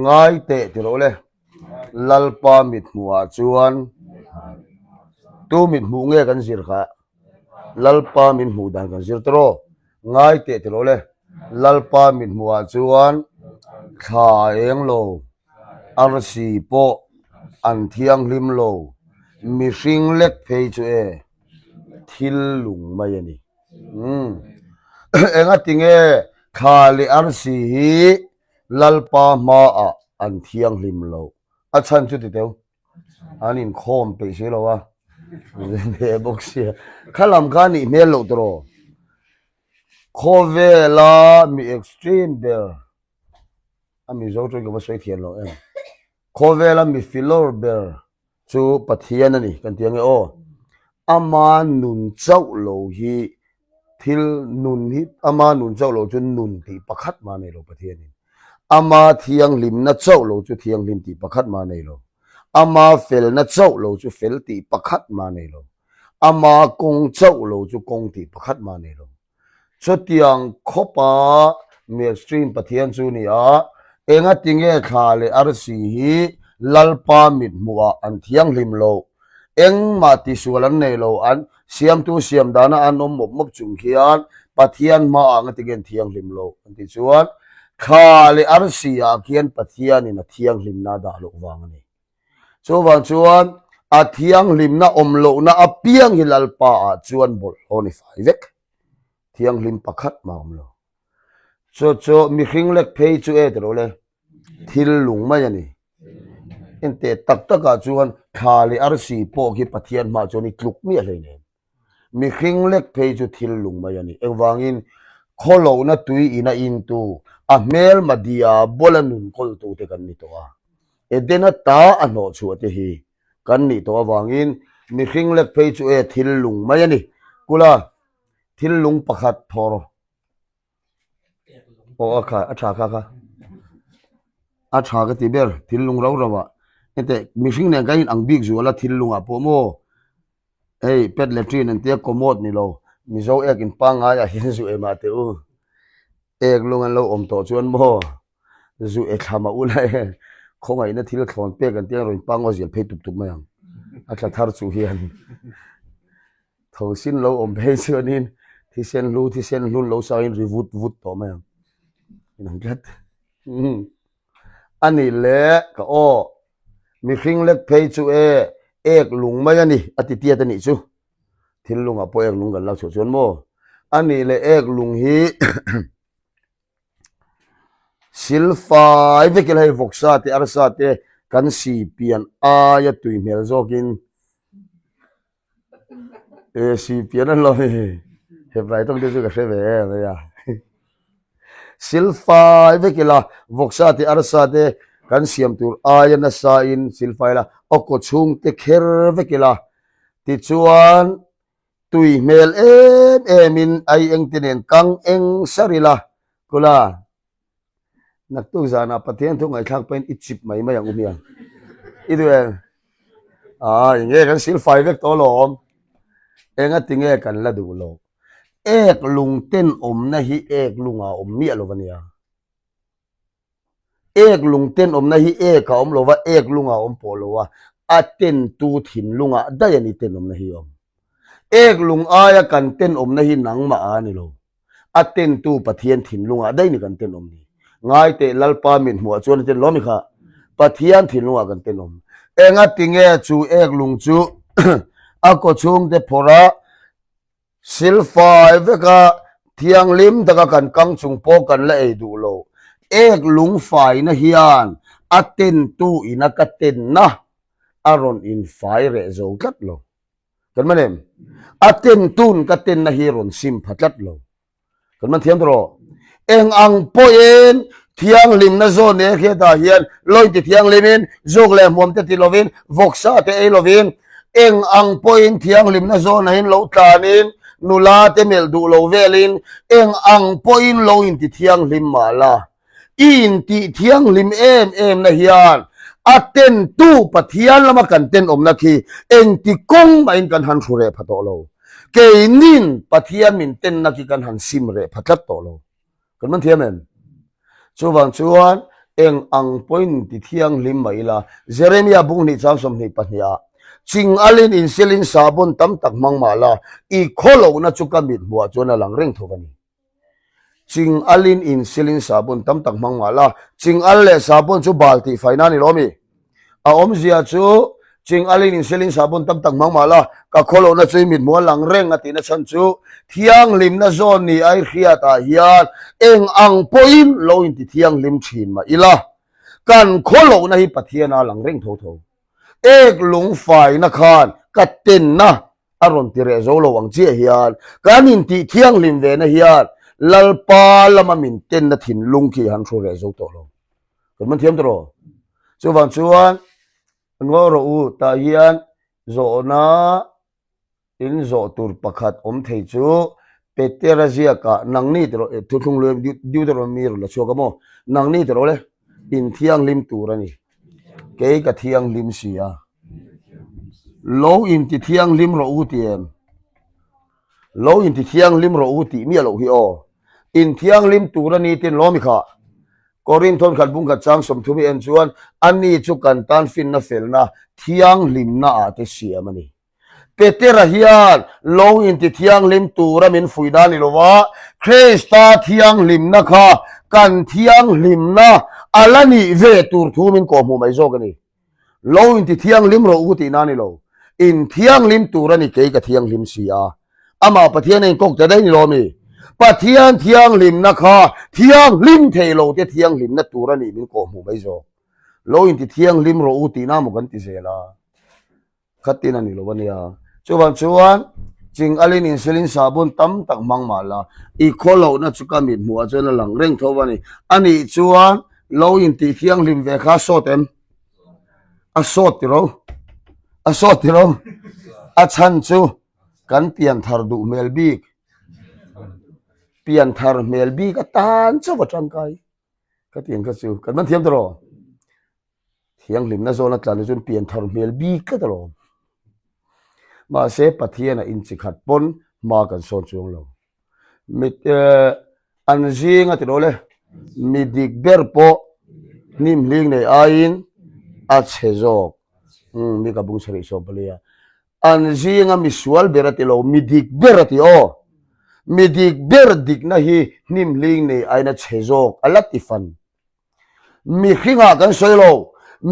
Ngai teh ti rawh le, Lalpa mithmuhah chuan tu mithmuh nge kan zir kha? Lalpa min hmuh dan kan zir tawh. Ngai teh ti rawh le, Lalpa mithmuhah chuan thla a eng lo, arsi pawh an thianghlim lo, mihring lek phei chu e, thil lung mai a ni. Umm. Engatinge thla leh arsi hi Lalpa hmaah an thianghlim lo. A chhan chu ti teu. An inkhawm peih si lo a. Ve bawk sia. Kha lam kha nih hmel loh tawh. Khawvela mi extreme ber a Mizo tawng ka va sawi thiam lo em. Khawvela mi filawr ber chu Pathian a ni kan ti ange aw. Ama nun chauh lo hi thil nun hi ama nun chauh lo chu nun tih pakhat mah nei lo Pathianin. Ama thianghlimna chauh lo chu thianghlim tih pakhat mah nei lo. Ama felna chauh lo chu fel tih pakhat mah nei lo. Ama kawng chauh lo chu kawng tih pakhat mah nei lo. Chutiang khawpa Mainstream Pathian chu ni a, engatinge thla leh arsi hi Lalpa mithmuhah an thianghlim lo? Engmah tisual an nei lo, an siamtu siam dana an awm mawp mawp chung khian Pathian hmaah engatinge an thianghlim lo? An tih chuan thla leh arsi-ah khian Pathianin a thianghlimna a dah loh vang a ni. Chuvang chuan a thianghlimna awm lohna apiang hi Lalpa ah chuan bawlhhlawh ni fai vek. Thianghlim pakhat mah awm lo. Chu chu mihring lek phei chu e tilo le, thil lung mai a ni. Enteh tak takah chuan thla leh arsi pawh khi Pathian hmaah chuan i tluk miah hleinem. Mihring lek phei chu thil lung mai a ni. Engvangin khawlohna tui ina intu, a hmelma dia bawla nun kawltute kan ni tawh a. Edena ta a hnawh chhuah te hi kan nih tawh avangin mihring lek phei chu e thil lung mai a ni. Kula thil lung pakhat thawr Aw a kha a tha kha kha a tha ka ti ber thil lung rau rau ah hete mihring nen kan inang bik zual a thil lungah pawh maw hei pet latrine an tia commode ni lo mizo ek in pangngai ah hian zu em ah teh u ek lung an lo awm tawh chuan maw zu e thla mah ula e khawngaihna thil thlawn pek an tia rawn pangngaw zial phei tup tup mai ang a thla thar chu hian. Tho sin lo awm phei chuanin thisen hlu thisen hlun lo sain ri vut vut tawh mai ang. Inang tlat. A nih le ka aw mihring lek phei chu e ek lung mai a ni a ti tiat a nih chu. Thil lungah pawh ek lung kan lak chhuah chuan maw. A nih le ek lung hi Silfai vek ila hei vawksa te arsa te kan si pian aia tui hmel zawkin e si pian an lo ni heplai tawng te chu ka hre ve em a silfai vek ila vawksa te arsa te kan siam tur aia nasa in silfai ila a kaw chhung te kher vek ila tichuan Tui hmel em em in ai engte nen kang eng sar ila kula naktuk zanah Pathian thu ngaihthlak pahin i chip mai mai ang u hmiang. I duh em? Aa enge kan sil fai vek tawh alawm. Enga tinge kan la duh lo. Ek lung ten awmna hi ek lungah a awm miah lo ania. Ek lung tenawmna hi ek a awm lo va, ek lung a awm pawh lo a, a tentu thinlungah daih a ni tenawmna hi a awm. Ek lung aia kan tenawmna hi nangmah a ni lo, a tentu Pathian thinlungah daih ni kan tenawm ni. Ngai teh Lalpa mit hmuah chuan a ten lo mi kha, Pathian thinlungah kan tenawm. Engatinge chu ek lung chu a kawchhungte phawrh a, Silfai veka thianghlim taka kan kang chung pawh kan la ei duh lo. Ek lungfaina hian a tentu ina ka tenna a rawn infai reh zo tlat lo. Kan man em? A tentun ka tenna hi rawn sim pha tlat lo. Kan man thiam tawh. Eng ang pawhin thianghlimna zawn nek hetah hian lawin ti thianghlimin zuk leh hmuam te ti lovin vawksa te ei lovin eng ang pawhin thianghlimna zawn ahin lo tlanin nula te melh duh lo velin eng ang pawhin lo inti thianghlim mah la. I intih thianghlim em em na hian a tentu Pathian lama kan tenawmna khi engti kawng mahin kan han hru reh pha tawh lo. Keinin Pathian min tenna khi kan han sim reh pha tlat tawh lo. Kan man thiam em? Chuvang chuan Eng ang pawhin ti thianghlim mah ila, Jeremia bung hnih chang 22 ah, Ching alin insilin sahbawn tam tak hmang mah la, i khawlohna chu ka mit hmuah chuan a lang reng tho a ni. Ching alin insilin sahbawn tam tak hmang mah la, ching al leh sahbawn chu bal tih faina a ni lo mi? A awmzia chu ching alin insilin sahbawn tam tak hmang mah la, ka khawlohna chu i mit hmuh a lang reng a tihna chhan chu thianghlimna zawn ni ai hriatah hian eng ang pawhin lo inti thianghlim thin mah ila, kan khawlohna hi Pathian a lang reng tho tho. Ek lung faina khan ka tenna a rawn ti reh zo lo ang chiah hian kan intih thianghlim ve na hian Lalpa lama min tenna thinlung khi han hru reh zo tawh lo. Kan man thiam tawh rawh. Chuvang chuan ngaw rawh u tah hian zawhna in zawh tur pakhat awm thei chu Petera ziakah nangni ti rawh thuthlung lui Deuteronomy rawn la chhuak a maw nangni ti rawh le inthianghlim tur a ni. Kei ka thianghlim si a. Lo inti thianghlim rawh u ti em? Lo inti thianghlim rawh u tih miah loh hi aw. Inthianghlim tur a ni tin lawmi kha. Korinthon khat bung khat chang 30 hi en chuan ani chu kan tan finna felna thianghlimna ah te siam a ni. Petera hian lo inti thianghlim tura min fuih na ni lova, Krista thianghlimna kha kan thianghlimna a la nih ve tur thu min kawhhmuh mai zawk a ni. Lo inti thianghlim rawh u tihna ni lo, in thianghlim tur a ni kei ka thianghlim si a. Amah Pathian a inkawk ta daih ni lo mi? Pathian thianghlimna kha thianghlim thei lo te thianghlimna tur a nih min kawhhmuh mai zawk. Lo inti thianghlim rawh u tihna maw kan ti zel a. Khatin a ni lo a nia. Chuvang chuan ching alin insilin sahbawn tam tak hmang mah la, i khawlohna chu ka mit hmuhah chuan a lang reng tho a ni. A nih chuan lo intih thianghlim ve kha a sawt em? A sawt tiro. A sawt tiro. A chhan chu kan pianthar duh hmel bik. Pianthar hmel bik atan chauh a tangkai. Ka tiang kha chu kan man thiam tawh rawh. Thianghlimna zawna tlan hi chuan pianthar hmel bik tlat alawm. Mahse Pathian a inchi khat pawn hma kan sawn chuang lo. Mi an zing a ti lo le, mi dik ber pawh hnim hling nei aiin a chhe zawk. Umm mi ka bung chhe rih sawm pali a. An zinga mi sual ber a ti lo, mi dik ber a ti aw. Mi dik ber dikna hi hnim hling nei aiin a chhe zawk a la ti fan. Mihringah kan sawi lo,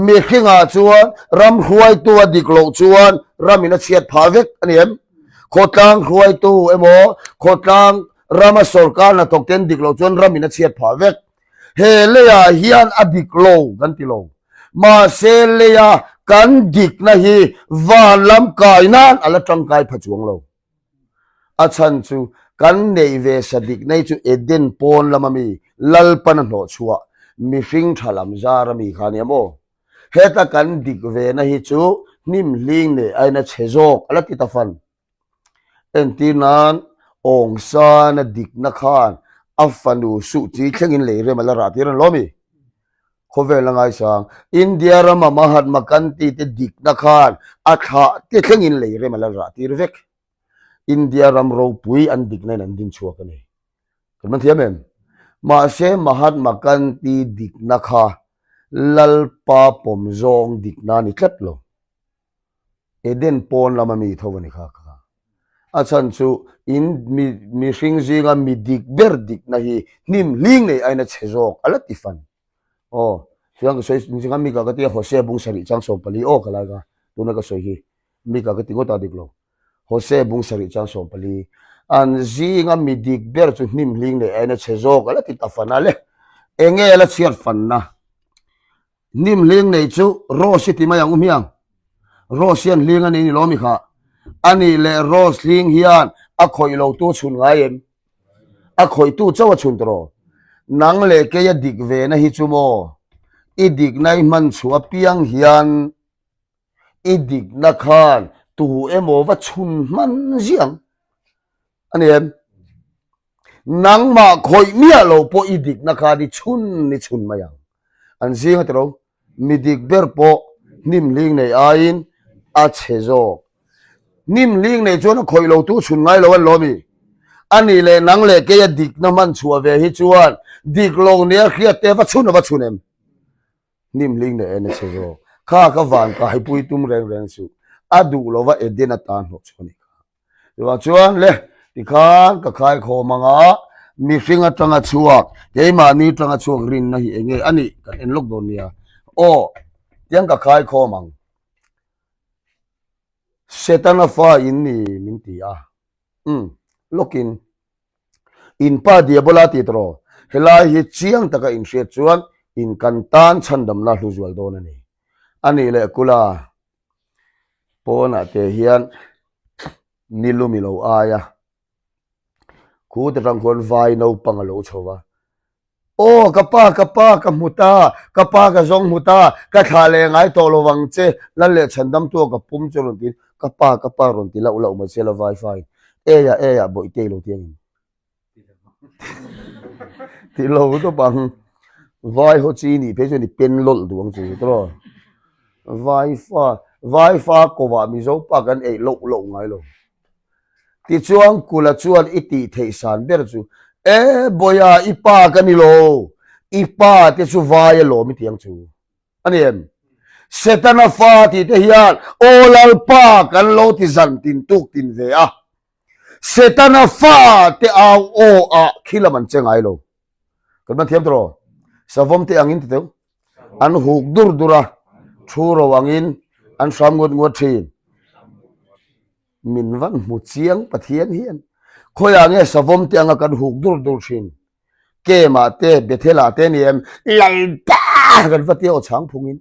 mihringah chuan ram hruaitu a dik loh chuan ramin a chhiat phah vek a ni em? Khawtlang hruaitu emaw khawtlang rama sorkar hnathawk te an dik loh chuan ramin a chhiat phah vek. He leiah hian a dik lo kan ti lo. Mahse leia kan dikna hi van lam kai nan a la tangkai pha chuang lo. A chhan chu kan neih ve sa dik nei chu Eden pawn lama mi Lalpan a hnawh chhuah mihring tha lam zar a mi kha nia maw? Heta kan dik ve na hi chu hnim hling nei aiin a chhe zawk a la ti ta fan. Entir nan Awngsana dikna khan a fanu suh chi thlengin lei rem a la rah tir a ni lo mi? Khawvel a ngaisang. India rama Mahatma Gandhi te dikna khan a thlah te thlengin lei rem a la rah tir vek. India ram ropui an dikna in an din chhuak a ni. Kan man thiam em? Mahse Mahatma Gandhi dikna kha Lalpa pawm zawng dikna a ni tlat lo. Eden pawn lama mi tho a ni kha kha. A chhan chu in mi mihring zinga mi dik ber dikna hi hnim hling nei aiin a chhe zawk a la ti fan. Aw, chuan ka sawi zinga Mika ka tia Hosea bung sarih chang 14 aw ka lai ka tuna ka sawi hi Mika ka ti ngawt a dik lo. Hosea bung sarih chang 14 an zinga mi dik ber chu hnim hling nei aiin a chhe zawk a la ti ta fan a le. Enge a la chhiat fanna? Hnim hling nei chu Rose i ti mai ang u hmiang. Rose hian hling a nei ni lo mi kha. A nih leh Rose hling hian a khawih lo tu chhun ngai em? A khawih tu chauh a chhun tawh rawh. Nang leh kei a dik ve na hi chu maw? I dikna i hman chhuah apiang hian i dikna khan tu emaw va chhun hman ziah ang. A ni em? Nangmah khawih miah lo pawh i dikna khan i chhun i chhun mai ang. An zing a ti lo. Mi dik ber pawh hnim hling nei aiin a chhe zawk. Hnim hling nei chuan a khawih lo tu chhun ngai lo an lo mi. A nih leh nang leh kei a dikna hman chhuah ve hi chuan dik lo nia hriat te va chhun a va chhun em? Hnim hling leh en a che zawk. Kha ka van kaipui tum reng reng suh. A duh lova Eden atan hlawh chu a nih kha. Chuvang chuan le tikhan ka khai khawm ang a, mihring atanga chhuak, keimahni atanga chhuak rinna hi enge a nih kan en lawk dawn nia. Aw, tiang ka khai khawm ang. Setana fa in ni min ti a. Umm, lawkin in pa Diabola ti tawh helai hi chiang taka inhriat chuan in kan tan chhandamna hlu zual dawn a ni. A nih leh kula pawnah te hian ni lumi lo ai a, khute tang khuan vai naupang a lo chho va, Aw ka pa, ka pa ka hmu ta, ka pa ka zawng hmu ta, ka thlah leh ngai tawh lo vang che, lal leh chhandamtu a ka pum chu rawn ti, ka pa, ka pa rawn ti lauh lauh mai che la vai fai, Eiah, eiah bawihte i lo ti angin. Ti lo tawp ang. Vai ho chi nih phei chuan i pen lawlh duh ang chu tawh. Vai fa, vai fa kovah Mizo pa kan eih loh loh ngai lo. Tichuan Kula chuan i tih theih san ber chu, E Bawia i pa ka ni lo, i pa te chu vai alawm i ti ang chu. A ni em? Setana fa tih te hian Aw Lalpa kan lo ti zan tin tuk tin ve a. Setana fa te au aw ah khi lam an che ngai lo. Kan man thiam tawh Savawm te angin ti teu. An huk dur dur a, thu ro angin an hram nguat nguat thin. Min van hmu chiang Pathian hian. Khawiah nge savawm te anga kan huk dur dur thin. Kemah te, Bethelah te ni em, Lalpa kan va tia aw chhang phungin.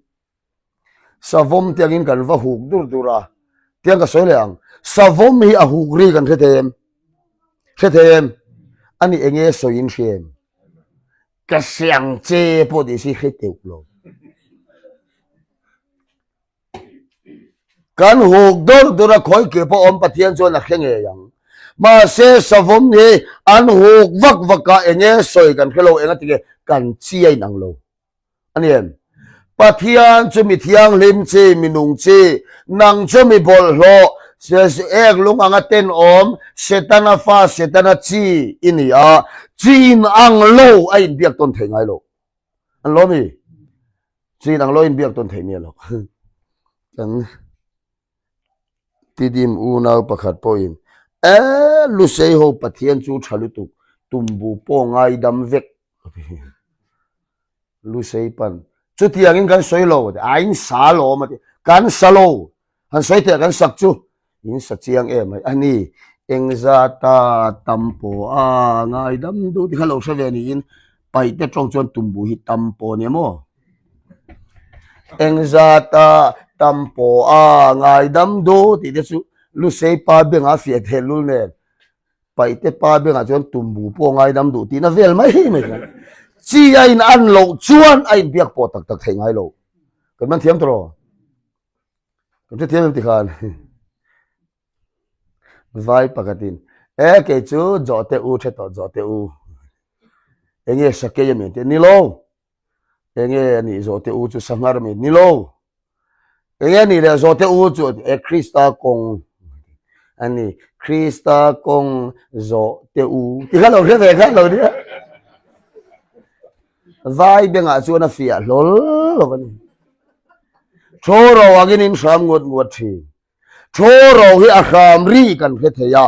Savawm te angin kan va huk dur dur a, tiang ka sawi leh ang, savawm hi a huk ri kan hre thei em? Hre thei em? Ani enge sawiin hria em? Ka siang che pawh tih si hre teuh lo. Kan huk dur dur a khawi ke pawh awm Pathian chuan a hre ngei ang. Mahse savawm hi an huk vak vak a enge sawi kan hre lo enga tinge kan chi a inang lo. A ni em? Pathian chu mi thianghlim chi, mi nung chi, nang chu mi bawlhhlawh, ek lung anga tenawm, Setana fa, Setana chi i ni a, chi in ang lo a inbiak tawn thei ngai lo. An lo mi? Chi in ang lo a inbiak tawn thei miah lo. Kan Tidim unau pakhat pawhin, E, Lusei ho Pathian chu tha lutuk, tumbu pawh ngaidam vek. Lusei pan, Chutiangin kan sawi lo, a ti. A in sa lawm, a ti. Kan sa lo, han sawi teh kan sak chu. In sa chiang em mai. A ni, engzata tam pawh a ngaidam duh tih kha lo hre ve niin Paihte tawng chuan tumbu hi tam pawh a ni maw? Engzata tam pawh a ngaidam duh tih te chu Lusei pa bengah a fiah thei lul nen. Paihte pa bengah chuan tumbu pawh ngaidam duh tihna vel mai mai khan chi a in an loh chuan a inbiak pawh tak tak theih ngai lo. Kan man thiam tawh Kan hrethiam em ti khan vai pakhatin e kei chu zawhte u hre tawh zawhte u enge sakei a mi an ti ni lo enge a nih zawhte u chu sanghar a mi ni lo Enge a nih leh zawhte u chu e Krista kawng a ni. Krista kawng zawhte u ti kha lo hre ve kha lo nia. Vai bengah chuan a fiah hlawl lo a ni. Thawro angin in hram nguat nguat thin. Thawro hi a hram ri kan hre thei a.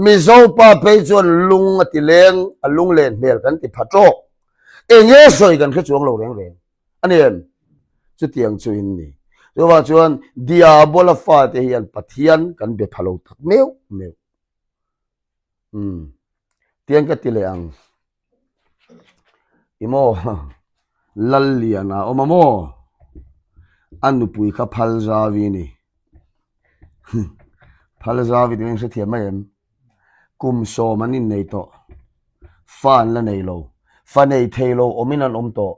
Mizo pa phei chuan lung a ti leng, a lunglen hmel kan ti pha tawk. Enge sawi kan hre chuang lo reng reng. A ni em? Chutiang chu in ni. Chuvang chuan Diabola fate hian Pathian kan be pha lo tak meuh meuh. Umm. Tiang ka ti leh ang. I maw? Lalliana awm a maw? A nupui kha phal zavi a ni. Phal zavi tih in hrethiam mai em? Kum sawm an innei tawh. Fa an la nei lo. Fa nei thei lo awmin an awm tawh.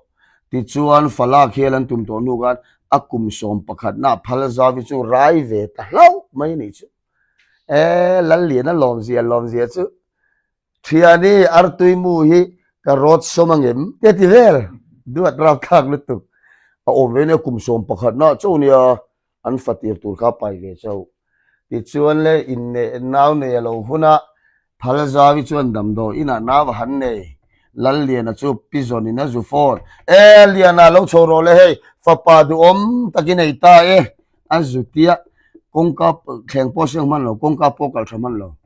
Tichuan fa lak hial an tum tawh hnu khan a kum sawm pakhatna phal zavi chu rai ve ta hlauh mai a nih chu. E, Lalliana lawmzia lawmzia chu Thiani artui mu hi ka rawt sawm angem te ti vel duat rapthlak lutuk a awm ve nia kum sawm pakhatna chauh nia an fa tir tur kha pai ve chauh. Tichuan le inneih nau nei a lo hun a, Phalzawi chuan damdawi inah nau a han nei. Lalliana chu Pi Zawnin a zu phone. E Liana lo chho rawh le hei, fapa duhawm tak i nei ta e. A zu tia, kawngka thleng pawh seng hman lo, kawngka pawh kal tha hman lo.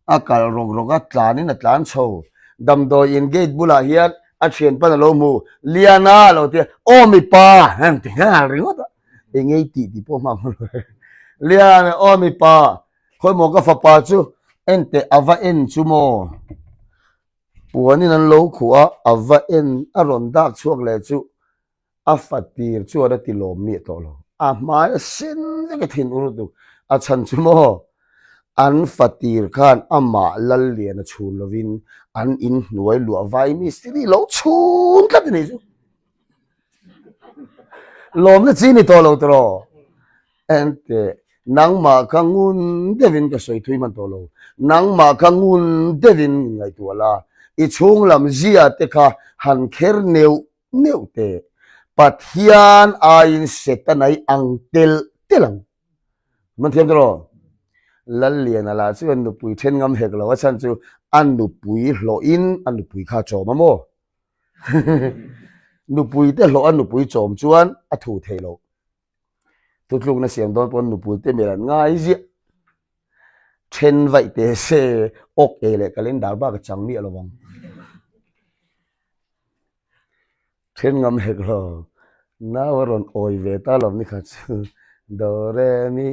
A kal rawk rawk a, tlanin a tlan chho. Damdawi in gate bulah hian a thian pan a lo hmu, Liana a lo ti a, Aw mipa! Heng ti nghal ringawt a, eng ei tih tih pawh hma hman lo. Liana, Aw mipa! Khawimaw ka fapa chu en teh a va en chu maw? Puanin an lo khuh a, a va en a rawn dak chhuak leh chu a fa tir chuan a ti lawm miah tawh lo. A hmai a sen vek a thin ur lutuk. A chhan chu maw? An fa tir khan amah Lalliana chhun lovin an inhnuai luah vai mistiri lo chhun tlat a nih chu. Lawmna chi ni tawh lo tawh. Enteh, nangmah kha ngun deuhin ka sawi thui hman tawh lo. Nangmah kha ngun deuhin min ngaihtuah la, i chhung lam zia te kha han kher neuh neuh teh. Pathian aiin Setana i ang telh telh ang. Man thiam tawh lo. Lalliana lah chuan nupui then ngam hek lo, a chhan chu a nupui hlawhin a nupui kha a chawm a maw? Nupui te hlawh a nupui chawm chuan a thu thei lo. Thutlukna siam dawn pawn nupui te mel an ngai ziah. Then vaih te se awk ei leh calendar bak a chang miah lo vang. Then ngam hek lo. Nau a rawn awi ve ta lo ni kha chu. Do re mi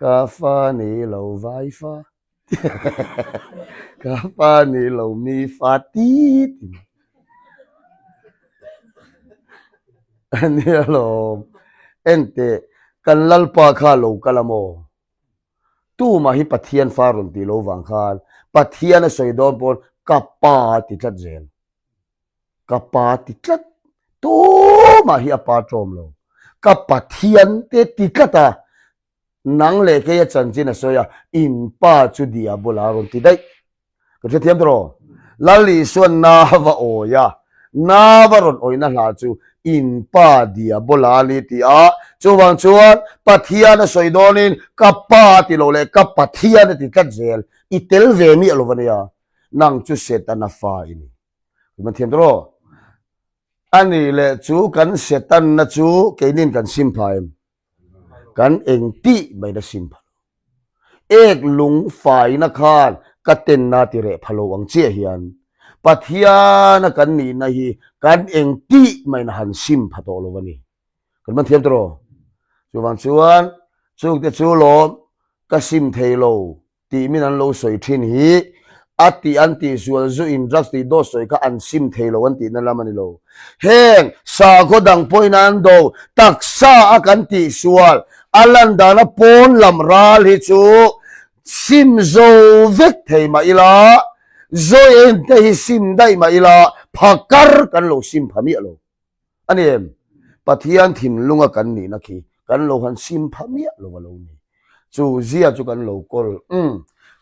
ka fa ni lo vai fa. Ka fa ni lo mi fa tit in a nia lawm. Enteh, kan Lalpa kha lo kal a maw? Tumah hi Pathian fa rawn tih lo vang khan Pathian a sawi dawn pawn ka pa a ti tlat zel. Ka pa ti tlat. Tumah hi a pa ṭawm lo. Ka Pathian te ti tlat a. Nang leh kei a chanchin a sawi a, in pa chu Diabola a rawn ti daih. Ka hrethiam ta rawh. Lal Isuan na va awi a, na va rawn awihna hla chu in pa Diabola a ni ti a, chuvang chuan Pathian a sawi dawnin ka pa a ti lo leh ka Pathian a ti tlat zel, i tel ve miah lo va nia, nang chu Setana fa i ni. Ka hrethiam ta rawh. A nih leh chu kan Setanna chu keinin kan sim phah em? Kan eng tih mai na sim pha lo. Ek lung faina khan ka tenna ti reh pha lo ang chiah hian Pathiana kan nihna hi kan eng tih mai na han sim pha tawh lo a ni. Kan man thiam tawh. Chuvang chuan chungte chu lawm ka sim thei lo tih min an lo sawi thin hi a tih an tih sual zu in drugs tih dawt sawi kha an sim thei lo an tihna lam a ni lo. Heng sakhaw dang pawhin an do taksa a kan tih sual a lan dana pawn lam ral hi chu sim zo vek thei mah ila zawi en te hi sim daih mah ila phakar kan lo sim pha miah lo. A ni em? Pathian thinlunga kan nihna khi kan lo han sim pha miah lo a lo ni. Chu zia chu kan lo kawl. Umm.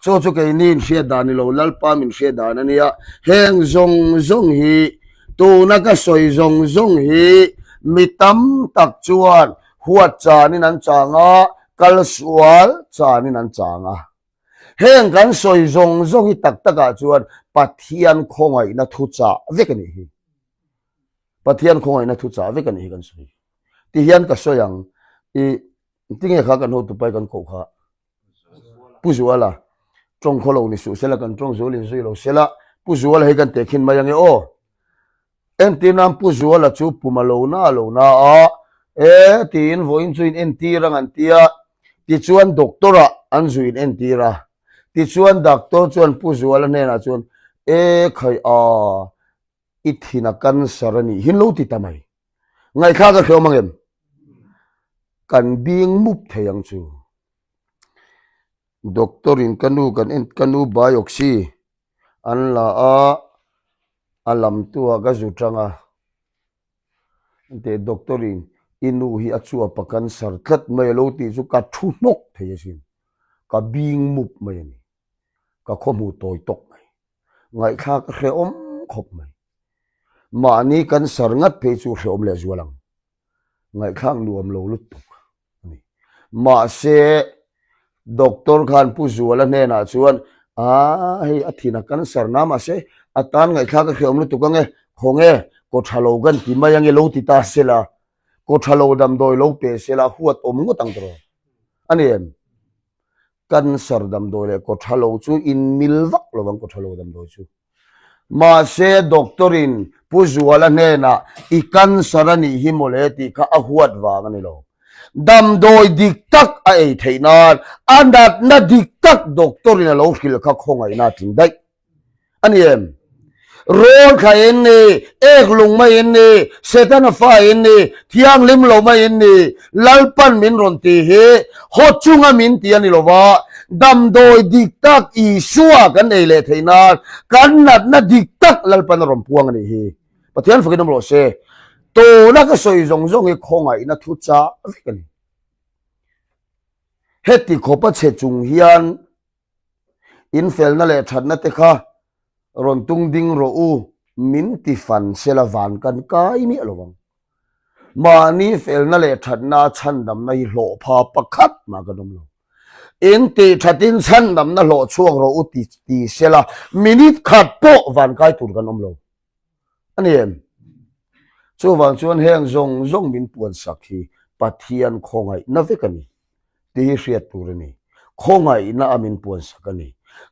Chu chu keini in hriat dan ni lo, Lalpa min hriat dan a nia. Heng zawng zawng hi, tuna ka sawi zawng zawng hi mi tam tak chuan huat chanin an chang a, kal sual chanin an chang a. Heng kan sawi zawng zawng hi tak takah chuan Pathian khawngaihna thuchah vek a nih hi. Pathian khawngaihna thu chah vek a nih hi kan sawi. Ti hian ka sawi ang, i tinge kha kan hotupai kan koh kha? Pu Zuala, tawng khaw lo ni suh sela kan tawng zual in zui lo sela, Pu Zuala hi kan tehkhin mai ange aw. Entir nan Pu Zuala chu puma lo na lo na a, e tiin vawiin chu in entir ang an tia, tichuan doctor ah an zu in entir a, tichuan doctor chuan Pu Zuala hnenah chuan e khai a, I thin a cancer a nih hi lo ti ta mai. Ngaihthlak a hreawm ang em? Kan bing mup thei ang chu. Doctor in ka nu kan en ka nu biopsy an la a, a lam tu ah ka zu tang a. Teh doctor in i nu hi a chuap a cancer tlat mai a lo tih chu ka thu hnawk thei asin. Ka bing mup mai a ni. Ka khawhmuh tawi tawk mai. Ngaihthlak a hrehawm khawp mai. Mahni kan sar ngat phei chu hrehawm leh zual ang. Ngaihthlak nuam lo lutuk a ni. Mahse, Doctor khan Pu Zuala hnenah chuan. Aa hei a thin a cancer na mahse a tan ngaihthlak a hreawm lutuk ange khawnge kaw tha lo kan ti mai ange lo ti ta sela kaw tha lo damdawi lo pe sela huat awm ngawt ang tawh a ni em? Cancer damdawi leh kaw tha lo chu in mil vak lo ang kaw tha lo damdawi chu. Mahse doctor in Pu Zuala hnenah i cancer a nih hi mawle tih kha a huat vang a ni lo. Damdawi dik tak a ei theih nan a natna dik tak doctor in a lo hrilh kha khawngaihna a tling daih. A ni em? Rawl thla in ni, ek lung mai in ni, Setana fa in ni, thianghlim lo mai in ni, Lalpan min rawn ti hi haw chunga min ti a ni lo va, damdawi dik tak Isua kan ei leh theih nan kan natna dik tak Lalpan a rawn puang a nih hi. Pathian fakin awm rawh se. Tuna ka sawi zawng zawng hi khawngaihna thu chah vek a ni. Heti khawpa chhe chung hian Infelna leh thatna te kha rawn tung ding rawh u, min ti fan sela van kan kai miah lo ang. Mahni felna leh thatna chhandamna hi hlawh pha pakhat mah kan awm lo. In tih thatin chhandamna hlawh chhuak rawh u ti ti sela minute khat pawh van kai tur kan awm lo. A ni em? Chuvang chuan heng zawng zawng min puansak hi Pathian khawngaihna vek a ni tih hi hriat tur a ni. Khawngaihna a min puansak a ni.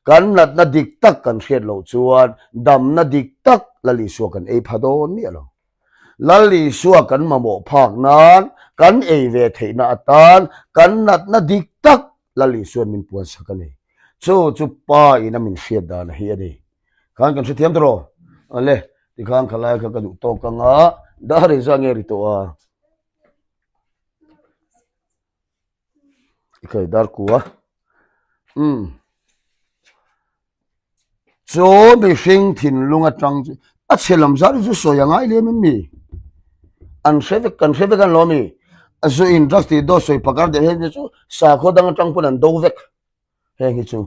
Kan natna dik tak kan hriat loh chuan damna dik tak Lal Isua kan ei pha dawn miah lo. Lal Isua kan mamawh phak nan, kan ei ve theihna atan kan natna dik tak Lal Isuan min puansak a ni. Chu chu Pa in a min hriat dan hi a ni. Khan kan hrethiam ta rawh. Ale, tikhan khalai kha ka duh tawk ang a, dar in zah nge ri tawh a. Ikai dar ku a. Um. Chu mihring thinlung atang chu a chhe lam zar hi chu sawi a ngai lem em mi? An hre vek kan hre vek an lo mi? A zu in drugs tih dawt sawi pakar deuh heng te chu sakhaw dang atang pawn an do vek. Heng hi chu.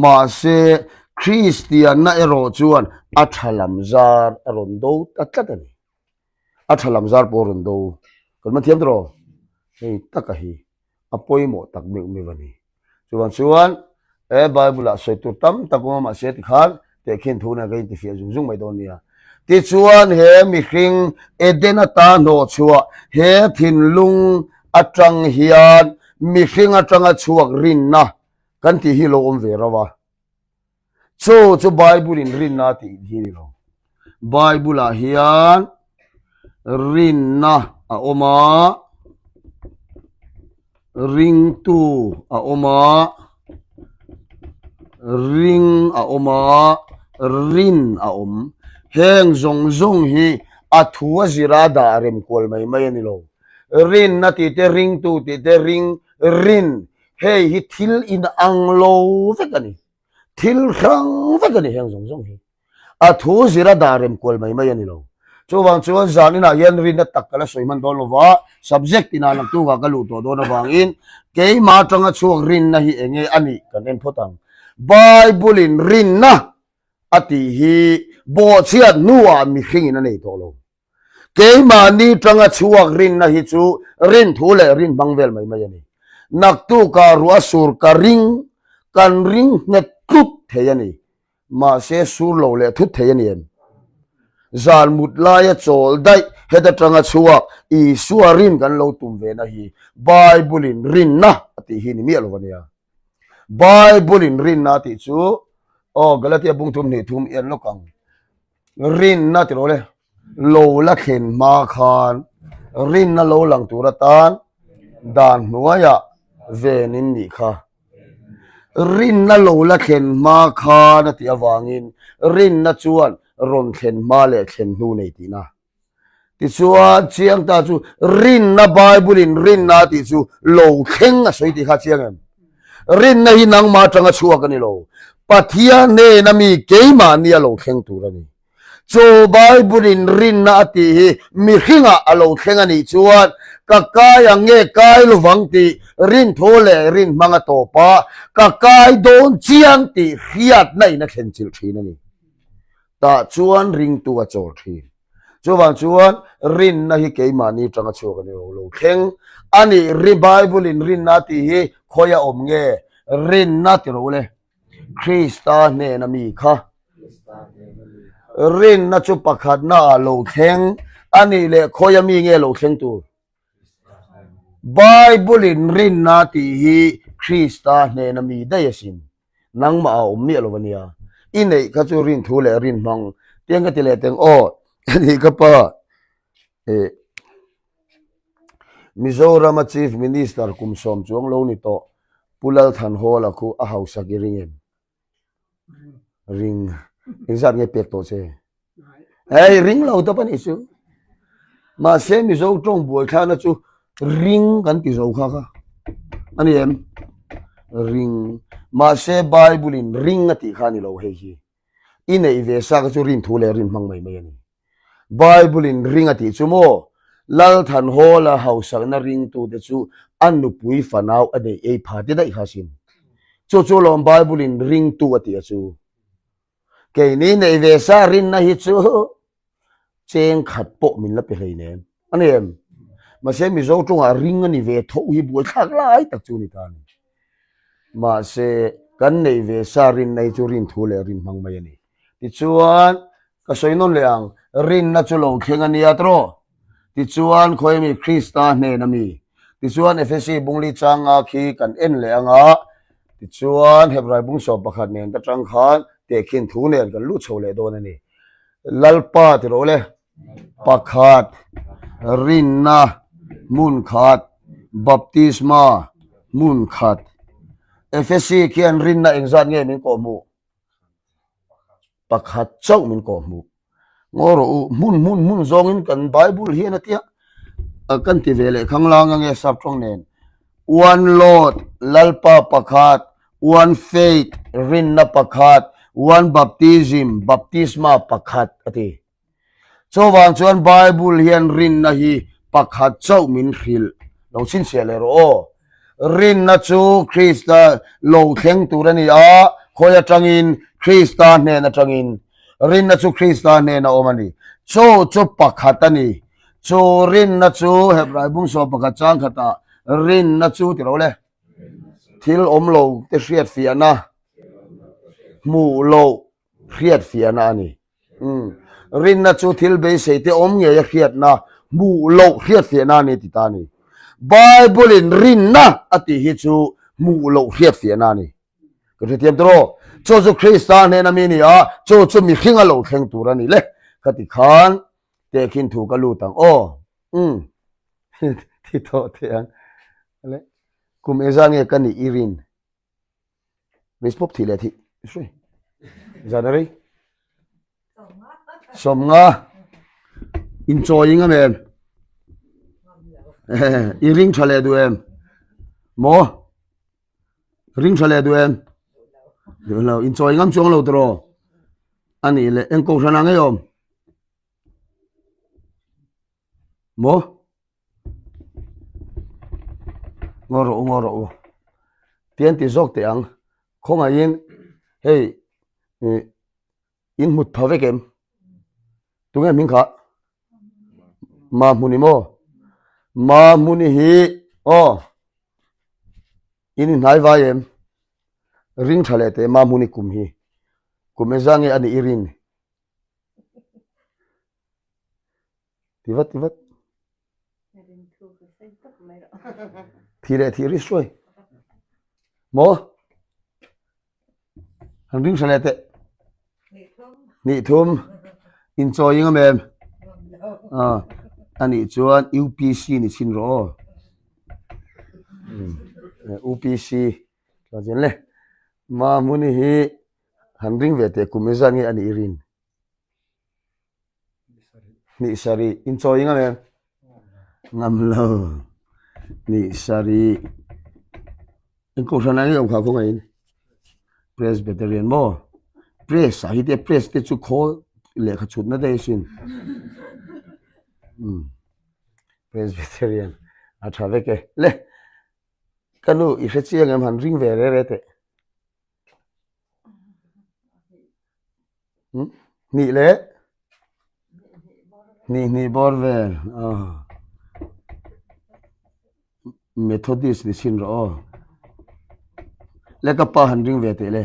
Mahse, Kristianna erawh chuan a tha lam zar a rawn do ta tlat a ni. A tha lam zar pawh a rawn do. Kan man thiam tawh? Hei taka hi a pawimawh tak meuh meuh a ni. Chuvang chuan he Bible-ah sawi tur tam tak awm a, mahse tikhan tehkhin thu nen ka intifiah zung zung mai dawn nia. Tichuan he mihring Eden ata hnawhchhuah he thinlung atang hian mihring atanga chhuak rinna kan tih hi lo awm ve rauh a. Chu chu Bible in rinna a tih hi ni lo. Bible ah hian rinna a awm a, ringtu a awm a, ring a awm a, rin a awm. Heng zawng zawng hi a thu a zira dah rem kual mai mai a ni lo. Rinna tih te, ringtu tih te, ring, rin hei hi thil inang lo vek a ni. Thil hrang vek a ni heng zawng zawng hi. A thu zira dah rem kual mai mai a ni lo. Chuvang chuan zan inah hian rinna tak ka la sawi hman dawn lo va, subject inah naktukah ka luh tawh dawn avangin keimah atanga chhuak rinna hi eng nge a nih kan en phawt ang. Bible-in rinna a tih hi bawhchhiat hnuah mihringin a nei tawh lo. Keimahni tanga chhuak rinna hi chu rinthu leh rin hmang vel mai mai a ni. Naktukah ruah sur ka ring, kan ring nghet tlut thei a ni. Mahse sur lo leh thut thei a ni em? Zan mut laia chawl daih heta tanga chhuak Isua rin kan lo tum ve na hi Bible-in rinna a tih hi ni miah lo a nia. Bible-in rinna a tih chu aw Galatia bung thum hnih thum i en lawk ang. Rinna ti rawh le, lo la thlen hma khan rinna lo lang tur atan dan hnuaiah ven in nih kha. Rinna lo la thlen hma khan a tih avangin rinna chuan rawn thlen hma leh thlen hnu nei tihna. Tichuan chiang ta chu rinna Bible in rinna tih chu lo thleng a sawi tih kha chiang em? Rinna hi nangmah atanga chhuak a ni lo. Pathian hnena mi keimahni a lo thleng tur a ni. Chu Bible in rinna a tih hi mihringah a lo thleng a nih chuan ka kai ang nge kai lovang tih rinthu leh rin hmang a tawp a, ka kai dawn chiang tih hriatna in a thlen chilh thin a ni. Tah chuan ringtu a chawl thin. Chuvang chuan rinna hi keimahni tanga chhuak a ni lo, lo thleng a ni. Ri Bible in rinna tih hi khawi a awm nge? Rinna ti ro le. Krista hnena mi kha. Rinna chu pakhatna ah lo thleng a nih leh khawia mi nge lo thleng tur? Bible in rinna tih hi Krista hnena mi daih asin. Nangmah a awm miah lo a nia. I neih kha chu rin thu leh rin hmang. Tiang ka ti leh teng aw ani ka pa eh Mizorama Chief Minister kum sawm chuang lo ni tawh Pu Lalthanhawla khu a hausak i ring em? Ring. Engzat nge pek tawh che? Hei ring lo tawp a nih chu. Mahse Mizo tawng buaithlakna chu ring kan ti zo kha kha a ni em? Ring. Mahse Bible in ring a tih kha a ni lo hei hi. I neih ve sa kha chu rin thu leh rin hmang mai mai a ni. Bible in ring a tih chu maw Lalthanhawla hausakna ringtute chu a nupui fanau a neih ei pha te daih kha sin. Chu chu lawm Bible in ringtu a tih a chu. Keini neih ve sa rinna hi chu cheng khat pawh min la pe hleinem a ni em? Mahse Mizo tawngah ring a ni ve tho hi buaithlak lai tak chu a ni ta a ni. Mahse kan neih ve sa rinna hi chu rin thu leh rin hmang mai a ni. Tichuan ka sawi nawn leh ang, rinna chu lo thleng a nia tawh. Tichuan khawi mi Krista hnen a mi. Tichuan Efesi bungli changa khi kan en leh anga, tichuan Hebrai bung sawm pakhat nen ta tang khan tehkhin thu nen kan lut chho leh dawn a ni. Lalpa ti rawh le, pakhat, rinna, hmun khat, baptisma, hmun khat. Efesi khian rinna engzat nge min kawhhmuh? Pakhat chauh min kawhhmuh. Ngaw rawh u, hmun hmun hmun zawngin kan Bible hian a tia kan ti ve leh khang lang ange sap tawng nen. One Lord, Lalpa pakhat, one faith, rinna pakhat, one baptism, baptisma pakhat a ti. Chuvang chuan Bible hian rinna hi pakhat chauh min hrilh lo chhinchhiah leh rawh aw. Rinna chu Krista lo thleng tur a ni a, khawi atangin? Krista hnen atangin. Rinna chu Krista hnen a awm a ni. Chu chu pakhat a ni. Chu rinna chu Hebrai bung 11 chang khatah rinna chu ti ro le. Thil awm lo te hriatfiahna hmuh loh hriatfiahna a ni. Umm. Rinna chu thil beisei te awm ngei a hriatna, hmuh loh hriatfiahna a ni ti ta a ni. Bible in rinna a tih hi chu hmuh loh hriatfiahna a ni. Ka hrethiam tawh rawh. Chu chu Krista hnena mi a ni a, chu chu mihring a lo thleng tur a ni le. Ka ti khan tehkhin thu ka lut ang aw. Umm. Thi tawh teh ang. Le. Kum engzah nge ka nih i rin? Miss pawp thih leh thih sui zan a rei sawmnga inchawi ngam em i ring tha leh duh em maw ring tha leh duh em duh lo inchawi ngam chuang lo tawh a nih leh eng kohhran ah ngei awm Maw? Ngaw rawh u, ngaw rawh u. Tian ti zawk teh ang. Khawngaihin hei ih in hmut pha vek em? Tunge hming kha? Mahmuni maw? Mahmuni hi aw in inhnai vai em? Ring tha leh teh Mahmuni kum hi. Kum engzah nge a nih i rin? Ti vat ti vat. Thi leh thi ri suai. Maw? Han ring hra leh teh. Nih thum. Inchawi ngam em? Ah, anih chuan UPC ni chhin rawh aw. UPC. Chuan chen le. Mahmuni hi han ring ve teh kum engzat nge anih i rin? Hnih sarih inchawi ngam em? Ngam lo. Hnih sarih eng kohhran ah nge awm kha khawngaih in? Presbyterian maw? Press ah hi te press te chu khawl lehkha chhutna daih asin. Umm Presbyterian a tha vek e. Le ka nu i hre chiang em han ring ve re re teh. Hnih leh hnih hnih bawr vel Methodist ni chhin rawh aw le ka pa han ring ve teh le.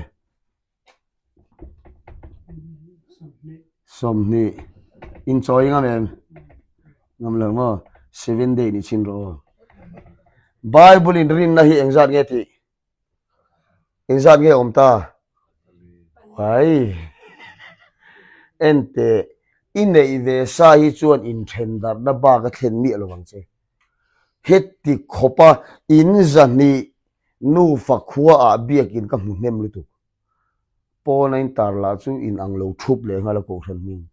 20 inchawi ngam em? Ngam lo maw? Seven day ni chin rawh aw. Bible in rinna hi engzat nge tih? Engzat nge awm ta? Ai. Ente, i neih ve sa hi chuan inthen darhna bak a thlen miah lo ang che. Heti khawpa in zahnih nufa khua ah biakin ka hmu hnem lutuk. Pawn a in tar lah chu in ang lo thup leh nghal a kohhran hming.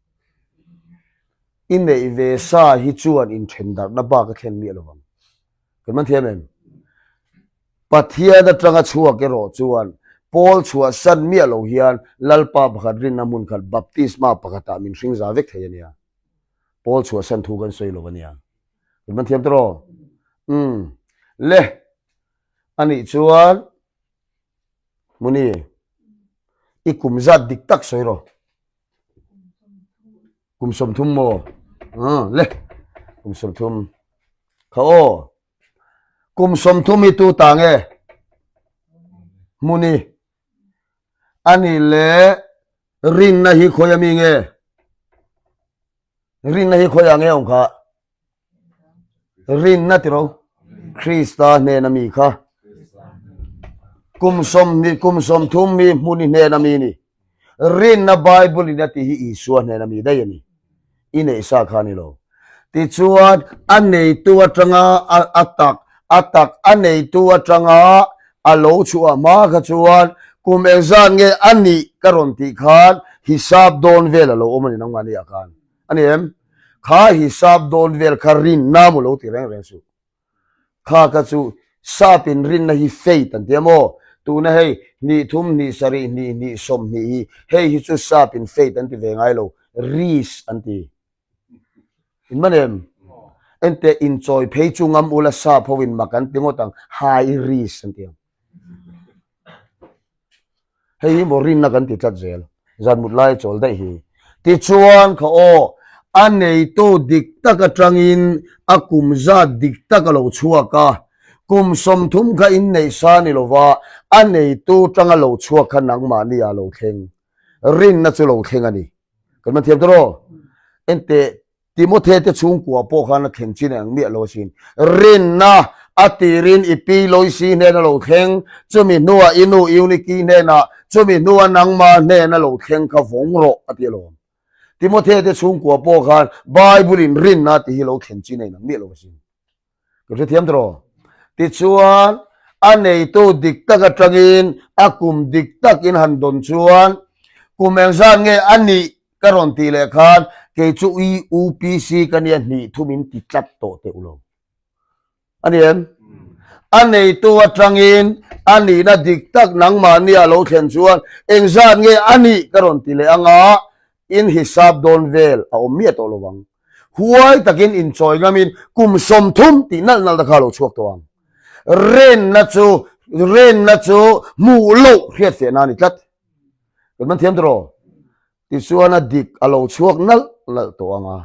I neih ve sa hi chuan inthen darhna bak a thlen miah lo ang. Kan man thiam em? Pathian atanga chhuak erawh chuan Paul chhuahsan miah lo hian Lalpa pakhat rinna hmun khat baptisma pakhatah min hring za vek thei a nia. Paul chhuahsan thu kan sawi lo a nia. Kan man thiam tawh? Umm. Le. Anih chuan Muni, i kum zat dik tak sawi rawh. Kum 30 maw? Umm. Le. Kum 30. Kha aw. Kum 30 hi tu ta nge? Muni. Ani le rinna hi khawi ami nge? Rinna hi khawi ang nge awm kha? Rinna tiro Krista hnena mi kha. Kum 20 kum 30 mi hmuni hnena mi ni. Rinna Bible in a tih hi Isua hnena mi daih a ni. I neih sa kha a ni lo. Tichuan, a neitu atanga a tak, a tak a neitu atanga a lo chhuah hma kha chuan kum engzat nge a nih ka rawn tih khan hisap dawn vel a lo awm a ni nangmahni ah khan. A ni em? Kha hisap dawn vel kha rinna maw lo ti reng reng suh. Kha kha chu sap in rinna hi faith an ti a maw? Tuna hei hnih thum hnih sarih hnih hnih 20 hi hei hi chu sap in faith an ti ve ngai lo, risk an ti. In man em? Enteh inchawi phei chu ngam ula sap ho in mak an ti ngawt ang, high risk an ti ang. Hei hi maw rinna kan ti tlat zel, zan mut lai a chawl daih hi. Tichuan kha aw, a neitu dik tak atangin a kum zat dik tak a lo chhuak a, kum 30 kha inneih sa ni lova a neitu tanga lo chhuak kha nangmahni ah lo thleng. Rinna chu lo thleng a ni. Kan man thiam ta rawh. Enteh Timothy te chhungkua pawh khan a thleng chin ang miah lo asin. Rinna a tirin i pi Loisi hnena lo thleng, chumi hnuah i nu Euniki hnenah, chumi hnuah nangma hnena lo thleng kha vawng rawh a ti alawm. Timothy te chhungkua pawh khan Bible in rinna tih hi lo thlen chin a inang miah lo asin. Ka hrethiam tawh rawh. Tichuan, a neitu dik tak atangin a kum dik takin han dawn chuan kum engzat nge a nih ka rawn tih leh khan kei chu i UPC ka nia hnih thum in ti tlat tawh teuh lo. A ni em? A neitu atangin a nihna dik tak nangmahni a lo thlen chuan engzat nge a nih ka rawn ti leh anga in hisap dawn vel a awm miah tawh lo ang. Huai takin inchawi ngamin kum 30 tih nalh nalh te kha a lo chhuak tawh ang. Renna chu renna chu hmuh loh hriatfiahna a ni tlat. Kan man thiam tawh Tichuan a dik a lo chhuak nalh nalh tawh ang a,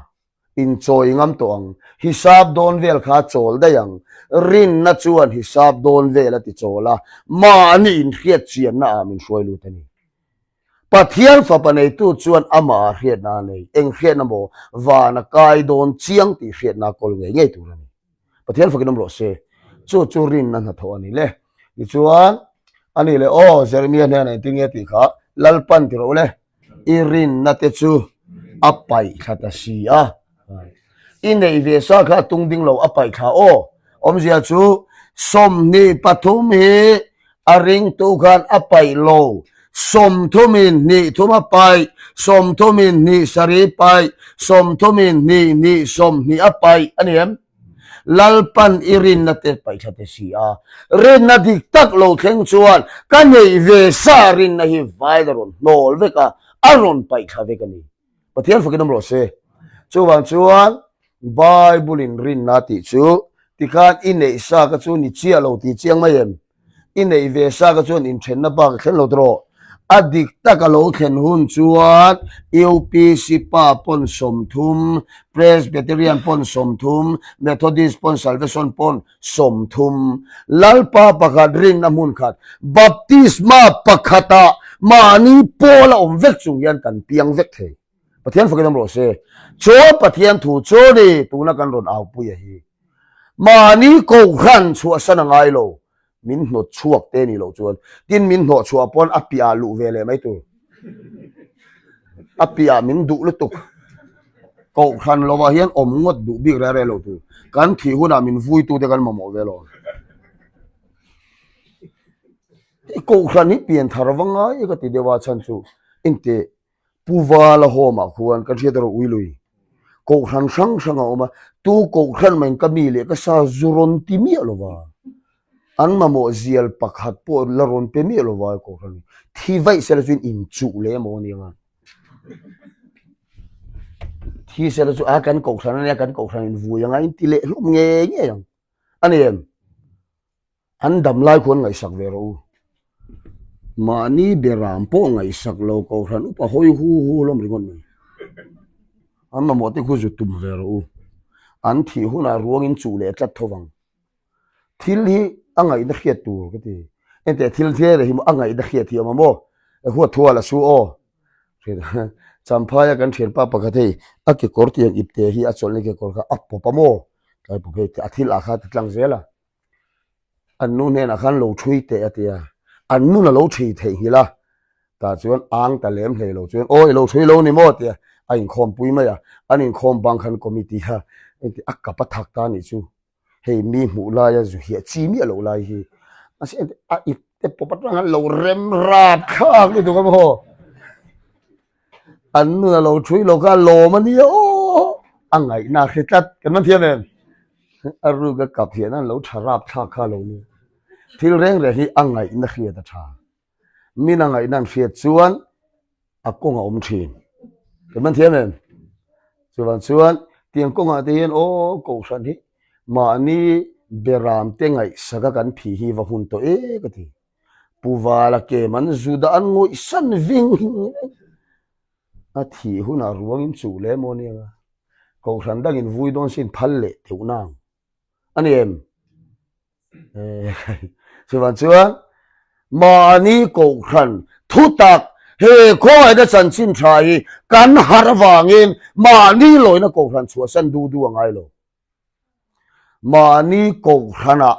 inchawi ngam tawh ang. Hisap dawn vel kha a chawl daih ang. Rinna chuan hisap dawn vel a ti chawl a, mahni inhriat chianna ah min hruai lut a ni. Pathian fapa neitu chuan amah ah hriatna a nei. Eng hriatna maw? Van a kai dawn chiang tih hriatna a kawl ngei ngei tur a ni. Pathian fakin awm rawh se. Chu chu rinna hnathawh a ni le. Tichuan, a nih leh aw, Jeremia hnenah engtin nge tih kha Lalpan ti rawh u le. I rinna te chu a paih thla ta si a. I neih ve sa kha a tung ding lo a paih thla aw. Awmzia chu 23 hi a ringtu khan a paih lo. 30 in hnih thum a paih, 30 in hnih sarih paih, 30 in hnih hnih 20 a paih a ni em? Lalpan i rinna te paih thla te si a. Rinna dik tak lo thleng chuan ka neih ve sa rinna hi vail a rawn hnawl vek a, a rawn paih thla vek a ni. Pathian fakin awm rawh se. Chuvang chuan Bible in rinna tih chu tikhan i neih sa kha chu ni chiah lo tih chiang mai em? I neih ve sa kha chuan inthenna bak a thlen lo tawh. A dik tak a lo thlen hun chuan UPC pa pawn 30, Presbyterian pawn 30, Methodist pawn Salvation pawn 30, Lalpa pakhat rinna hmun khat, Baptisma pakhatah mahni pawl a awm vek chung hian kan piang vek thei. Pathian fakin awm rawh se. Chu Pathian thu chu ni tuna kan rawn aupuia hi. Mahni kohhran chhuahsan a ngai lo. Min hnawt chhuak te nih loh chuan tin min hnawh chhuah pawn a piah ah luh ve leh mai tur. A piah min duh lutuk. Kohhran lovah hian awm ngawt duh bik reh reh lo tur. Kan thih hunah min vui tute kan mamawh ve lo. Hei kohhran hi pian thar va ngai ka ti deuh a chhan chu engteh Pu Vala home ah khuan kan hriat erawh Uilui kohhran hrang hrang a awm a, tu kohhran maiin ka mi leh ka sa zu rawn ti miah lo va, an mamawh zial pakhat pawh la rawn pe miah lo va kohhran hi thi vaih sela chuan inchuh leh emaw a ni ang a, thi sela chu a kan kohhran a nia kan kohhran in vui ang a inti leh hlawm ngei ngei ang a ni em? An dam lai khuan ngaihsak ve rawh u. Mahni beram pawh ngaihsak lo kohhran upa hawi hu hu hlawm ringawt mai. An mamawh te khu zu tum ve rawh u. An thih hunah ruangin chuh leh tlat tho vang. Thil hi a ngaihna hriat tur ka ti. Enteh thil hre leh hi maw a ngaihna hriat hi a awm a maw? Huat thu a la su aw. Champhaia kan thianpa pakhat hei a kekawr tiang ipte hi a chawlhna kekawr kha a pawp a maw? Tlai pawp hei a thil ah kha a ti tlang zel a. An nu hnenah khan lo ṭhui teh a ti a, an nun a lo ṭhui theihnghilh a, tah chuan ang ta lem hlei lo chuan aw i lo ṭhui lo ni maw tia a inkhawm pui mai a, an inkhawm bang khan committee kha engti a kap a thak ta anih chu, hei mi hmuh laia zu hiah chi miah loh lai hi mahse engti a ip te pawp atang khan lo rem rap thlak lutuk a maw. An nun a lo ṭhui lo kha a lawm a nia aw a ngaihna a hre tlat kan man thiam em? A ruk a kap hian an lo ṭha rap thlak kha a lo nia. Thil reng reng hi a ngaihna hriat a ṭha. Min a ngaihna an hriat chuan a kawng a awm ṭhin. Kan man thiam em? Chuvang chuan tiang kawngah te hian aw kohhran hi mahni beram te ngaihsak a kan phih hi va hun tawh e ka ti. Pu Vala kem an zu dah an ngawih san ving reng. A thih hunah ruangin chuh leh maw nia nga. Kohhran dangin vui dawn sin phal leh teuh nang. A ni em? Chuvang chuan mahni kohhran thutak he khawngaihna chanchin tha hi kan harh avangin mahni lawina kohhran chhuahsan du du a ngai lo. Mahni kohhranah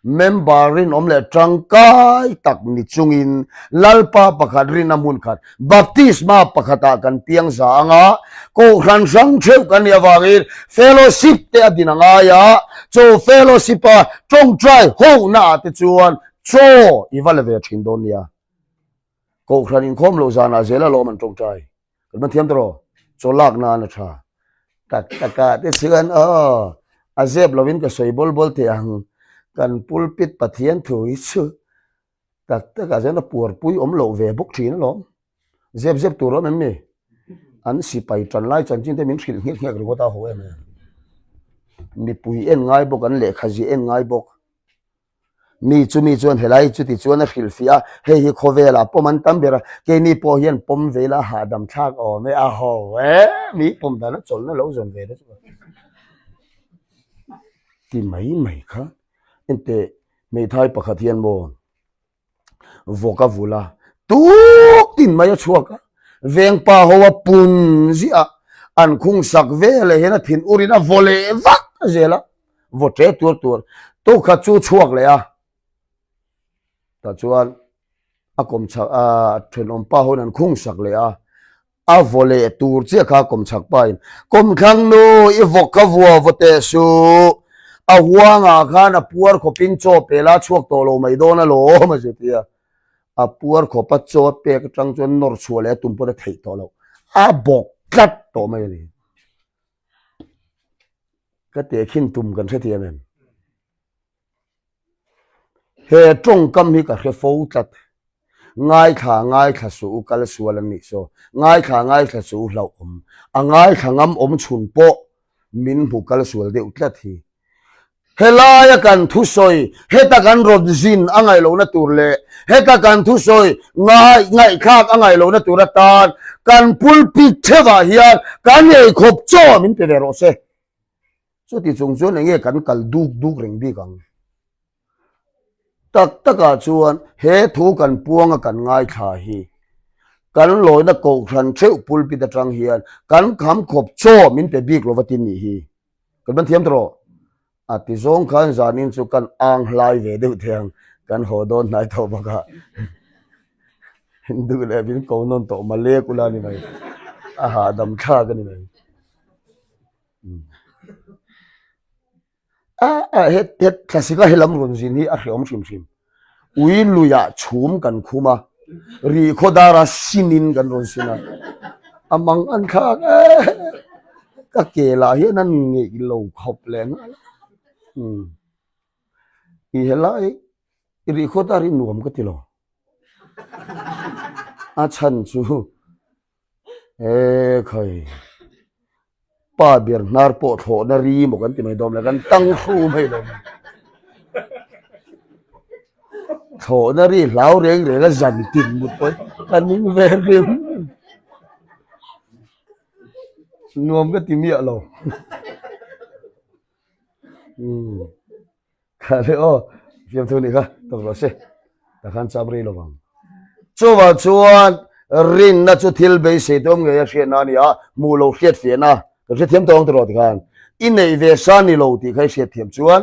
member rinawm leh tangkai tak ni chungin Lalpa pakhat rinna hmun khat baptisma pakhatah kan piang za ang a, kohhran hrang theuh kan nih avangin fellowship te a din a ngai a, chu fellowship a tawngtai hohna ah te chuan chaw i va la ve thin dawn nia. Kohhran inkhawm loh zanah zel alawm an tawngtai. Kan man thiam tawh chaw lak nan a tha. Tak taka te chuan aw a zep lovin ka sawi bawl bawl teh ang. Kan pulpit Pathian thu hi chu tak takah chuan a puarpui awm loh ve bawk thin alawm. Zep zep tur awm em ni? An sipai tan lai chanchin te min hrilh nghek nghek ringawt a ho em em. Mipui en ngai bawk an lehkha ziah en ngai bawk. Mi chu mi chuan helai chuti chuan a hrilhfiah a, hei hi khawvelah pawm an tam ber a, keini pawh hian pawm ve ila hahdam thlak awm e, a ho e, mi pawm dan a chawlhna lo zawn ve te chu ti mai mai kha enteh hmeithai pakhat hian maw vawk a vul a, tuk tin mai a chhuak a, vengpa ho a pun ziah a, an khung sak veleh hian a thin urin a vaw leh vak zel a, vaw ṭe tuar tuar, tukhat chu chhuak leh a, tah chuan a kawmchhak a thenawm pa hoin an khung sak leh a. A vaw leh tur chiah kha kawmchhak pain, Kawmthlang nu, i vawk kha vua vaw teh suh. A huangah khan a puar khawpin chaw pe la chhuak tawh lo mai dawn alawm a zeti a. A puar khawpa chaw a pek atang chuan nawr chhuah leh a tum pawn a theih tawh loh. A bawk tlat tawh mai a ni. Ka tehkhin tum kan hrethiam em? He tawngkam hi ka hre fo tlat. Ngaithla ngaithla suh u kal sual an nih saw. Ngaithla ngaithla suh u hlauhawm. A ngaithla ngam awm chhun pawh min hmu kal sual deuh tlat hi. Helaia kan thusawi heta kan rawn zin a ngaih lohna tur leh heta kan thusawi ngai ngaihthlak a ngaih lohna tur atan kan pulpit theuhah hian kan eikhawp chaw min pe ve rawh se. Chuti chung chuan enge kan kal duk duk reng bik ang? Tak takah chuan he thu kan puanga kan ngaithla hi. Kan lawina kohhran theuh pulpit atang hian kan kham khawp chaw min pe bik lova tin nih hi. Kan ban thiam tawh. A ti zawng khan zanin chu kan ang hlai ve deuh thei ang, kan haw dawn hnai tawh bawk a. Duh leh min ko nawn tawh malek ula ni mai. A hahdam thlak a ni mai. A het het thlasika he lam rawn zin hi a hreawm hrim hrim. Ui luiah chhum kan khum a, ri khaw dara sinin kan rawn sin a, a mang an thlak e ka ke lah hian an ngeih lo khawp leh nghal a. Umm i helai ri khaw dar hi nuam ka ti lo. A chhan chu E khai, pa ber hnar pawh thlawhna ri maw kan ti mai dawm le, kan tang hru mai lo. Thlawhna ri hlau reng reng a zan tin mut pawh ka ning ve rim. Nuam ka ti miah lo. Umm. Kha le aw, fiamthu nih kha tawk rawh se, tah khan cham rei lo vang. Chuvah chuan rinna chu thil beisei te awm ngei a hriatna a ni a, hmuh lo hriat fiahna kan hrethiam tawh ang tiraw tikhan i neih ve sa ni lo tih kha i hriatthiam chuan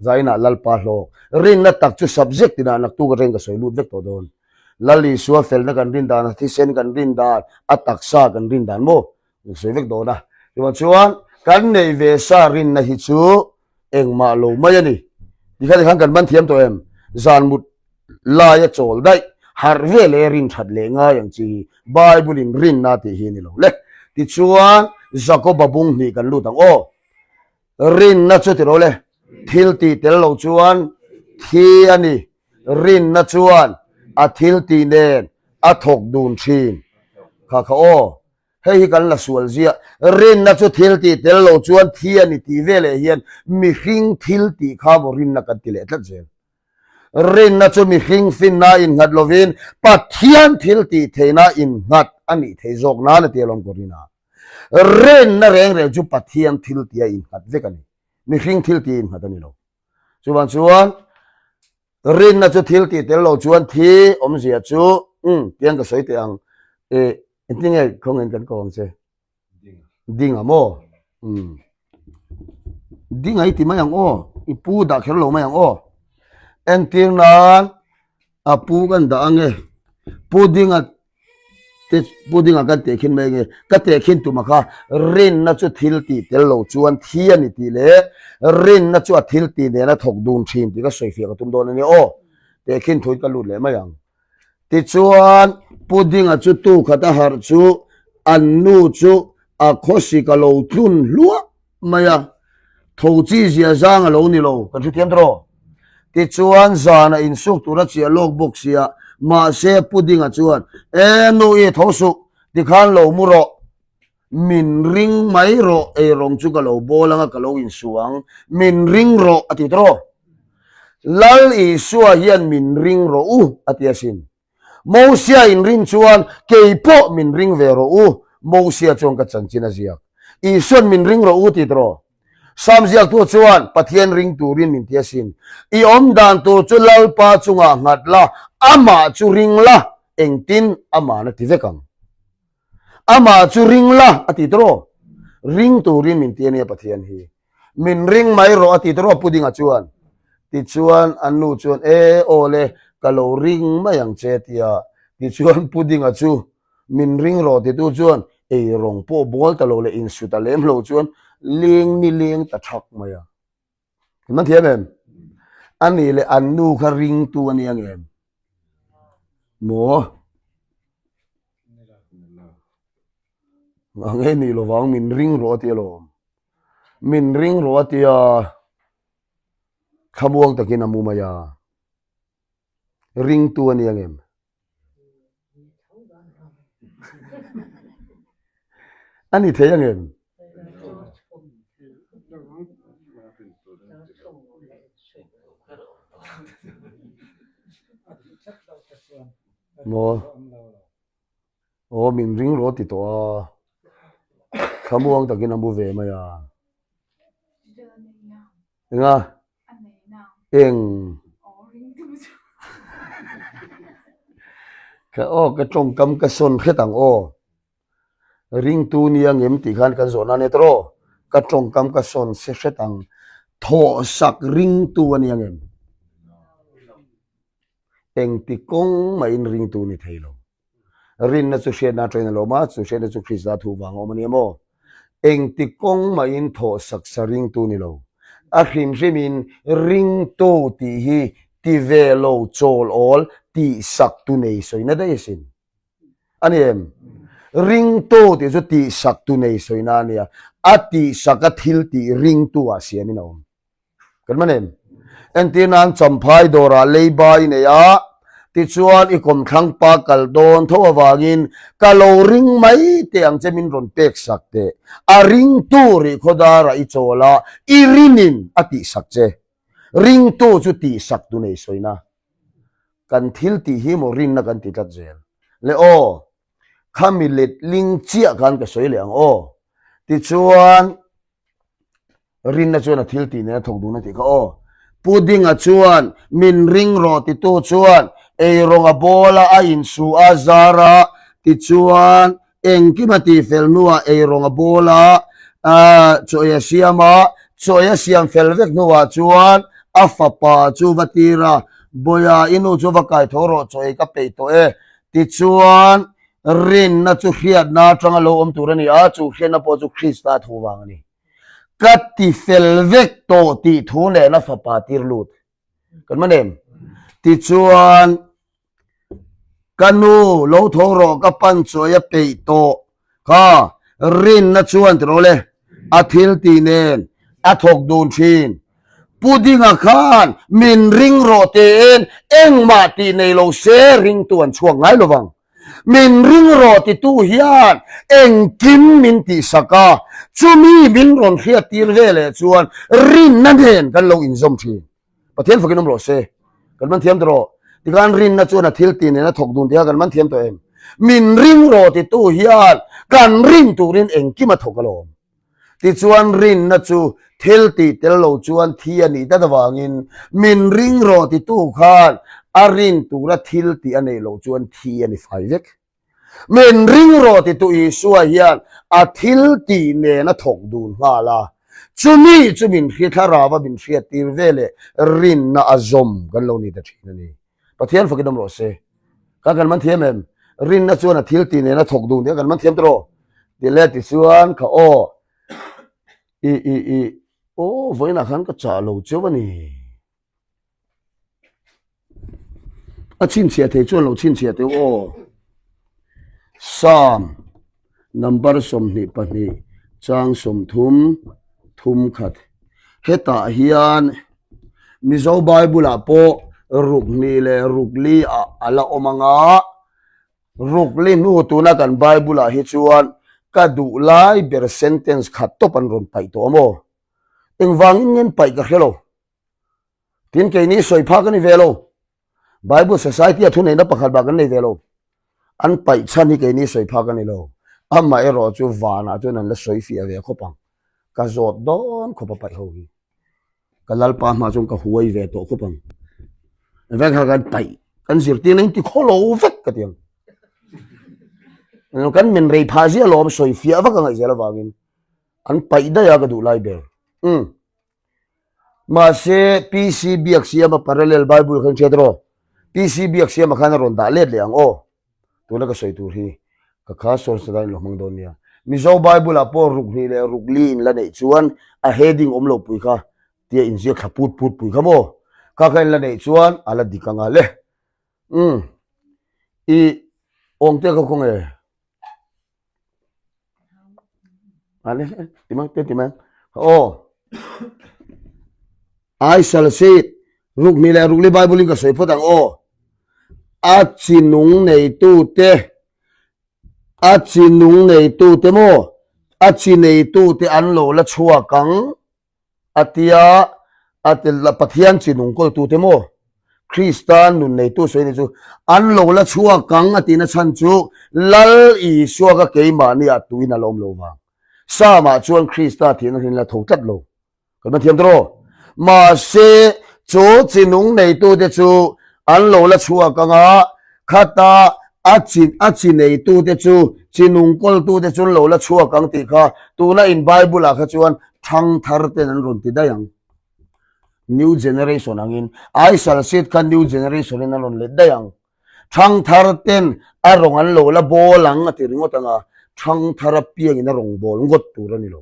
zainah Lalpa hlawk. Rinna tak chu subject tinah naktuk atangin ka sawi lut vek tawh dawn. Lal Isua felna kan rin dan, a thisen kan rin dan, a taksa kan rin dan maw Kan sawi vek dawn a. Chuvang chuan kan neih ve sa rinna hi chu engmah lo mai a ni. Tikhan tikhan kan ban thiam tawh em? Zan mut laia chawl daih, harh ve leh rin that leh ngai ang chi hi Bible in rinna tih hi a ni lo le. Tichuan Jakoba bung hnih kan lut ang aw. Rinna chu ti lo le, thil tih tel lo chuan thi a ni. Rinna chuan a thil tih nen a thawk dun thin. Kha kha aw. Hei hi kan la sual ziah. Rinna chu thil tih tel lo chuan thi a ni tih veleh hian mihring thil tih kha maw rinna kan ti leh tlat zel. Rinna chu mihring finna innghat lovin Pathian thil tih theihna innghat a nih theih zawk nan a ti alawm Corina. Rinna reng reng chu Pathian thil tih a innghat vek a ni. Mihring thil tih a innghat a ni lo. Chuvang chuan rinna chu thil tih tel lo chuan thi awmzia chu umm tiang ka sawi teh ang e engtin nge khawngin kan ko ang che ding a maw umm ding a i ti mai ang aw i pu dah kher lo mai ang aw entir nan a pu kan dah ange pu ding a te pudding ah kan tehkhin mai ange ka tehkhin tum a kha rinna chu thil tih tel lo chuan thi a ni tih leh rinna chu a thil tih nena thawk dun thin tih ka sawifiah ka tum dawn a nia aw tehkhin thuin ka lut leh mai ang tichuan pudding a chu tu khat a harh chu an nu chu a khawsik a lo tlun hluah mai a, tho chi zia zang a lo ni lo, kan hrethiam tawh. Tichuan zana insuk tura chiah lawk bawk sia, mahse Pudding-a chuan, E nu i tho suh, tikhan lo mu rawh, min ring mai rawh, eirawng chu ka lo bawl anga ka lo insu ang, min ring rawh a ti tawh. Lal Isua hian min ring rawh u a ti asin. Mosia inrin chuan kei pawh min ring ve rawh u, Mosia chuan ka chanchin a ziak. Isuan min ring rawh u ti tawh. Sam ziaktu chuan Pathian ring turin min ti asin. I awm dan tur chu Lalpa chungah nghat la, amah chu ring la, engtin amahna ti vek ang. Amah chu ring la a ti tawh. Ring turin min ti ania Pathian hi. Min ring mai rawh a ti tawh a Pudinga chuan. Tichuan an nu chuan e aw le ka lo ring mai ang che tia. Tichuan Pudinga chu min ring rawh titu chuan ei rawng pawh bawl ta lo leh insu ta lem lo chuan leng ni leng ta thak mai a. Kan thiam em? A nih leh an nu kha ringtu a nia ngem? Maw? Ang e nih lovang min ring rawh a ti alawm. Min ring rawh a tia thlamuang takin a mu mai a. Ringtu a nia ngem? A ni thei angem? Maw? Aw min ring rawh ti tawh a, thlamuang takin a mu ve mai a. Enga? Eng? Ka aw ka tawngkam ka sawn hret ang aw. Ringtu nia ngem tih khan kan zawhna ania tawh. Ka tawngkam ka sawn se hret ang. Thawhsak ringtu a nia ngem. Engti kawng mahin ringtu ni thei lo. Rinna chu hriatna atangin a lo awm a, chu hriatna chu Krista thu vang a awm a ni maw? Engti kawng mahin thawhsak sa ringtu ni lo. A hrim hrimin ringtu tih hi ti ve lo chawl awl tihsak tu nei sawina daih asin. A ni em? Ringtu tih chu tihsak tu nei sawina a nia. A tihsak a thil tih ringtu ah siamin a awm. Kan man em? Entir nan Champhai dawrah leiba i nei a, tichuan i kawmthlang pa kal dawn tho avangin ka lo ring mai teh ang che min rawn pek sak teh. A ringtu rihkhaw darah i chawl a, i rinin a tihsak che. Ringtu chu tihsak tu nei sawina. Kan thil tih hi maw rinna kan ti tlat zel. Le aw, khami letling chiah khan ka sawi leh ang aw. Tichuan. Rinna chuan a thil tih nen a thawk dun a tih kha aw. Pu Dinga chuan min ring rawh titu chuan eirawng a bawl a, a insu a, zar a, tichuan engkim a tihfel hnuah eirawng a bawl a, chaw ei a siam a, chaw ei a siam fel vek hnuah chuan a fapa chu va tir a, Bawiha i nu chu va kai tho rawh chaw ei ka peih tawh e, tichuan rinna chu hriatna atanga lo awm tur a ni a, chu hriatna pawh chu Krista thu vang a ni. Ka ti fel vek tawh tih thu nena fapa tir lut kan man em? Tichuan, ka nu lo tho rawh ka pan chuai a peih tawh kha rinna chuan ti rawh le a thil tih nen a thawk dun thin. Pu Dinga khan min ring rawh tiin engmah tih nei lo se ringtu an chhuak ngai lovang. Min ring rawh titu hian engkim min tihsak a, chumi min rawn hriattir ve leh chuan rinna nen kan lo inzawm thin. Pathian fakin awm rawh se. Kan man thiam tawh rawh. Tikhan rinna chuan a thil tih nen a thawk dun tih kha kan man thiam tawh em? Min ring rawh titu hian kan rin turin engkim a thawk alawm. Tichuan rinna chu thil tih tel lo chuan thi a nih tlat avangin min ring rawh titu khan a rin tura thil tih a neih loh chuan thi a ni fai vek. Min ring rawh titu Isua hian a thil tih nen a thawk dun nghal a, chumi chu min hri thlarau a min hriattir ve leh rinna a zawm kan lo ni ta thin a ni. Pathian fakin awm rawh se. Kha kan man thiam em? Rinna chuan a thil tih nen a thawk dun tih kan man thiam tawh rawh. Ti le ti chuan kha aw i i i aw vawiinah khan ka chah lo cheu a ni. A chhinchhiah thei chuan lo chhinchhiah teu aw. Psalm number 22 chang 30 thum khat hetah hian Mizo Bible ah pawh ruk hnih leh ruk li ah a la awm ang a, ruk li hnu tuna kan Bible ah hi chuan ka duh lai ber sentence khat tawp an rawn paih tawh a maw? Engvangin nge an paih ka hre lo. Tin keini sawi phak a ni ve lo. Bible Society a thuneihna pakhat bak an nei ve lo. An paih chhan hi keini sawi phak a ni lo. Amaherawh chu vanah chuan an la sawi fiah ve khawp ang. Ka zawt dawn khawp a paih ho hi. Ka lalpa hma chuan ka huai ve tawh khawp ang. Vek kha kan paih kan zirtirna in ti khaw lo vek ka ti ang. Kan men rei phah ziah alawm sawi fiah vak a ngaih zel avangin an paih daih a ka duh lai ber. Umm. Mahse, PC Biaksiama Parallel Bible khan hriat rawh. PC Biaksiama khan a rawn dah let leh ang aw. Tuna ka sawi tur hi ka kha source atan in lo hmang dawn nia. Mizo Bible ah pawh ruk hnih leh ruk li in la neih chuan a heading awm lo pui kha tia inziak thla put put pui kha maw? Kha kha in la neih chuan a la dik anga le. Umm. I awngte ka khaw nge? Aw I shall say it rukni leh rukli Bible in ka sawi phawt ang aw a chi nung neitu te a chi nung neitu te maw a chi neitu te an lo la chhuak ang A tia, a ti la Pathian chi nung kawltute maw? Krista nun neitu sawi ni chu an lo la chhuak ang a tihna chhan chu Lal Isua ka keimahni ah tuin a la awm lo vang. Psalm-ah chuan Krista thihna hian la tho tlat lo. Kan man thiam tawh. Mahse, chu chi nung neitute chu an lo la chhuak ang a, khata. A chi a chi neitute chu chi nung kawltute chu an lo la chhuak ang tih kha tuna in Bible ah kha chuan thangthar ten an rawn ti daih ang. New generation angin I shall seed kha new generation in an rawn let daih ang. Thangthar ten a rawng an lo la bawl ang a ti ringawt ang a, thangthar apiangin a rawng bawl ngawt tur a ni lo.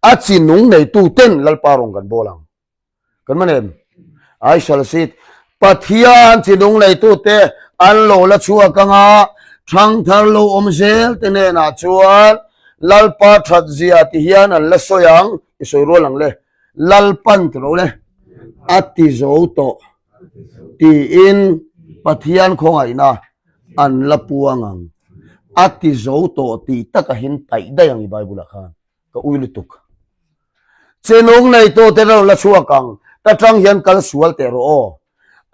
A chi nung neitu ten Lalpa rawng kan bawl ang. Kan man em? I shall see it. Pathian chi nung neitute an lo la chhuak ang a, thangthar lo awm zel te hnenah chuan Lalpa that zia ti hian an la sawi ang, i sawi rual ang le, Lalpan ti ro le, a ti zo tawh tiin Pathian khawngaihna an la puang ang, a ti zo tawh tih taka hin paih daih ang i Bible ah khan. Ka ui lutuk. Chenung neitu ten lo la chhuak ang. Ta tang hian kal sual teh rawh aw.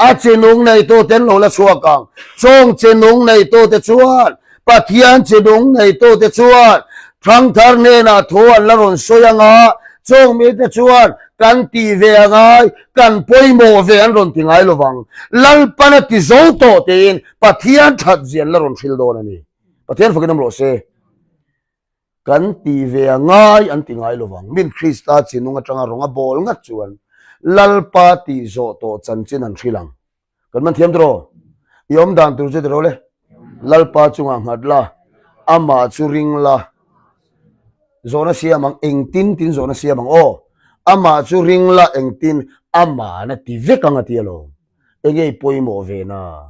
A chenung neitu ten lo la chhuak ang. Chawng chenung neitu te chuan, Pathian chenung neitu te chuan thangthar hnenah thu an la rawn sawi ang a, chawng mite chuan kan tih ve a ngai, kan pawimawh ve an rawn ti ngai lo vang. Lalpan a ti zo tawh tiin Pathian that zia an la rawn hril dawn a ni. Pathian fakin awm rawh se. Kan tih ve a ngai an ti ngai lovang. Min Krista chinung atanga rawng a bawl ngat chuan Lalpa tih zawh tawh chanchin an hrilh ang. Kan man thiam tiraw? I awm dan tur chu tiraw le? Lalpa chungah nghat la, amah chu ring la, zawhna siam ang, engtin tin zawhna siam ang aw. Amah chu ring la, engtin ama'n a ti vek ang a ti alawm. Enge i pawimawh ve na?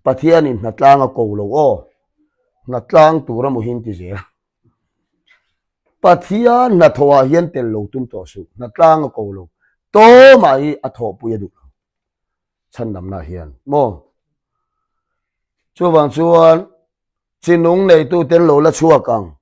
Pathianin hnatlang a ko lo aw, hnatlang tur a muhin ti zel. Pathian hnathawhah hian tel lo tum tawh suh, hnatlang a ko lo, tawmah hi a thawhpui a duh lo chhandamna hian maw? Chuvang chuan Chinung neituten lo la chhuak ang.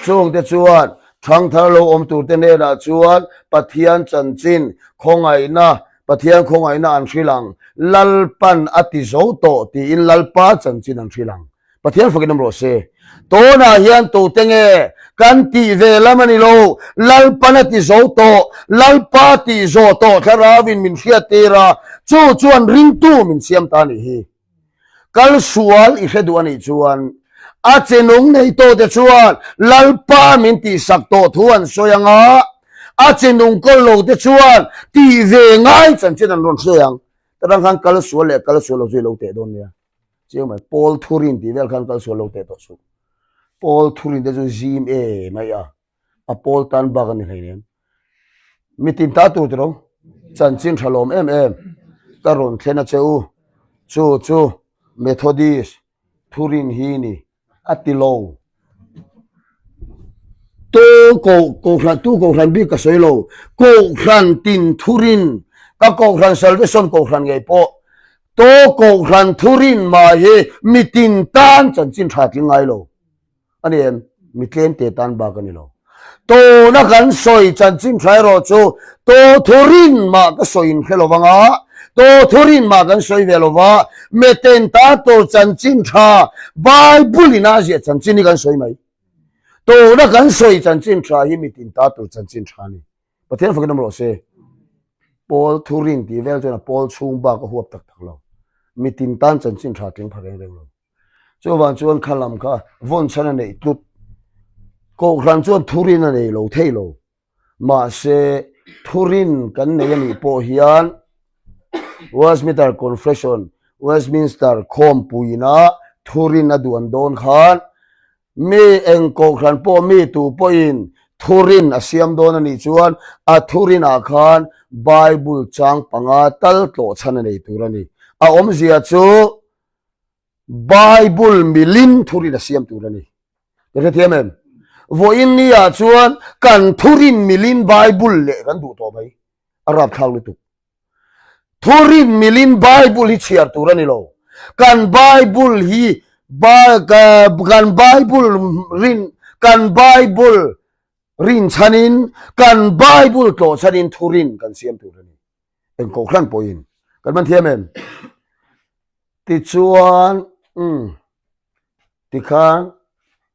Chungte chuan thangthar lo awm turte hnenah chuan Pathian chanchin khawngaihna, Pathian khawngaihna an hrilh ang. Lalpan a ti zo tawh tiin Lalpa chanchin an hrilh ang. Pathian fakin awm rawh se. Tunah hian tute nge kan tih ve lam a ni lo. Lalpan a ti zo tawh, Lalpa tih zawh tawh thlarauin min hriattir a, chu chuan ringtu min siam ta a nih hi. Kal sual i hre duh a nih chuan a che nung nei tawh te chuan Lalpa min tihsak tawh thu an sawi ang a, a che nung kawl lo te chuan tih ve ngai chanchin an rawn hre ang. Tarang khan kal sual leh kal sual lo chu i lo teh dawn nia. Chiang mai, Paul Thurin tih vel khan kal sual lo teh tawh suh. Paul Thurin te chu zim e mai a. a pawl tan bak a ni hleinem. Mitin ta tur tiro chanchin tha lawm em em ka rawn thlen a che u. Chu chu Methodist thurin hi ni a ti lo. Tu ko kohhran tu kohhran bik ka sawi lo. Kohhran tin thurin ka kohhran Salvation kohhran ngei pawh to kohhran thurin mah hi mitin tan chanchin tha tling ngai lo. A ni em? Mi tlemte tan bak a ni lo. Tawna kan sawi chanchin tha erawh chu taw thurin mah ka sawi in hre lo vang a, taw thurin mah kan sawi ve lo va, meten ta tur chanchin tha Bible in a ziah chanchin hi kan sawi mai. Tawna kan sawi chanchin tha hi mitin ta tur chanchin tha a ni. Pathian fakin awm rawh se. Paul thurin tih vel chuan a pawl chhung bak a huap tak tak lo. Mitin tan chanchin tha tling pha reng reng lo. Chuvang chuan kha lam kha vawn chhan a neih tlut. Kohhran chuan thurin a nei lo thei lo. Mahse, thurin kan nei a nih pawh hian Westminster Confession, Westminster khawmpuina thurin a duan dawn khan mi eng kohhran pawh mi tu pawhin thurin a siam dawn a nih chuan a thurinah khan Bible chang panga tal tlawh chhan a nei tur a ni. A awmzia chu Bible milin thurin a siam tur a ni. Ka hrethiam em? Vawiin ni ah chuan kan thurin milin Bible leh kan duh tawh mai. A rapthlak lutuk. Thurin milin Bible hi chhiar tur a ni lo. Kan Bible hi kan Bible rin kan Bible rin chhanin kan Bible tlawh chhanin thurin kan siam tur a ni. Eng kohhran pawhin kan man thiam em? Tichuan, umm, tikhan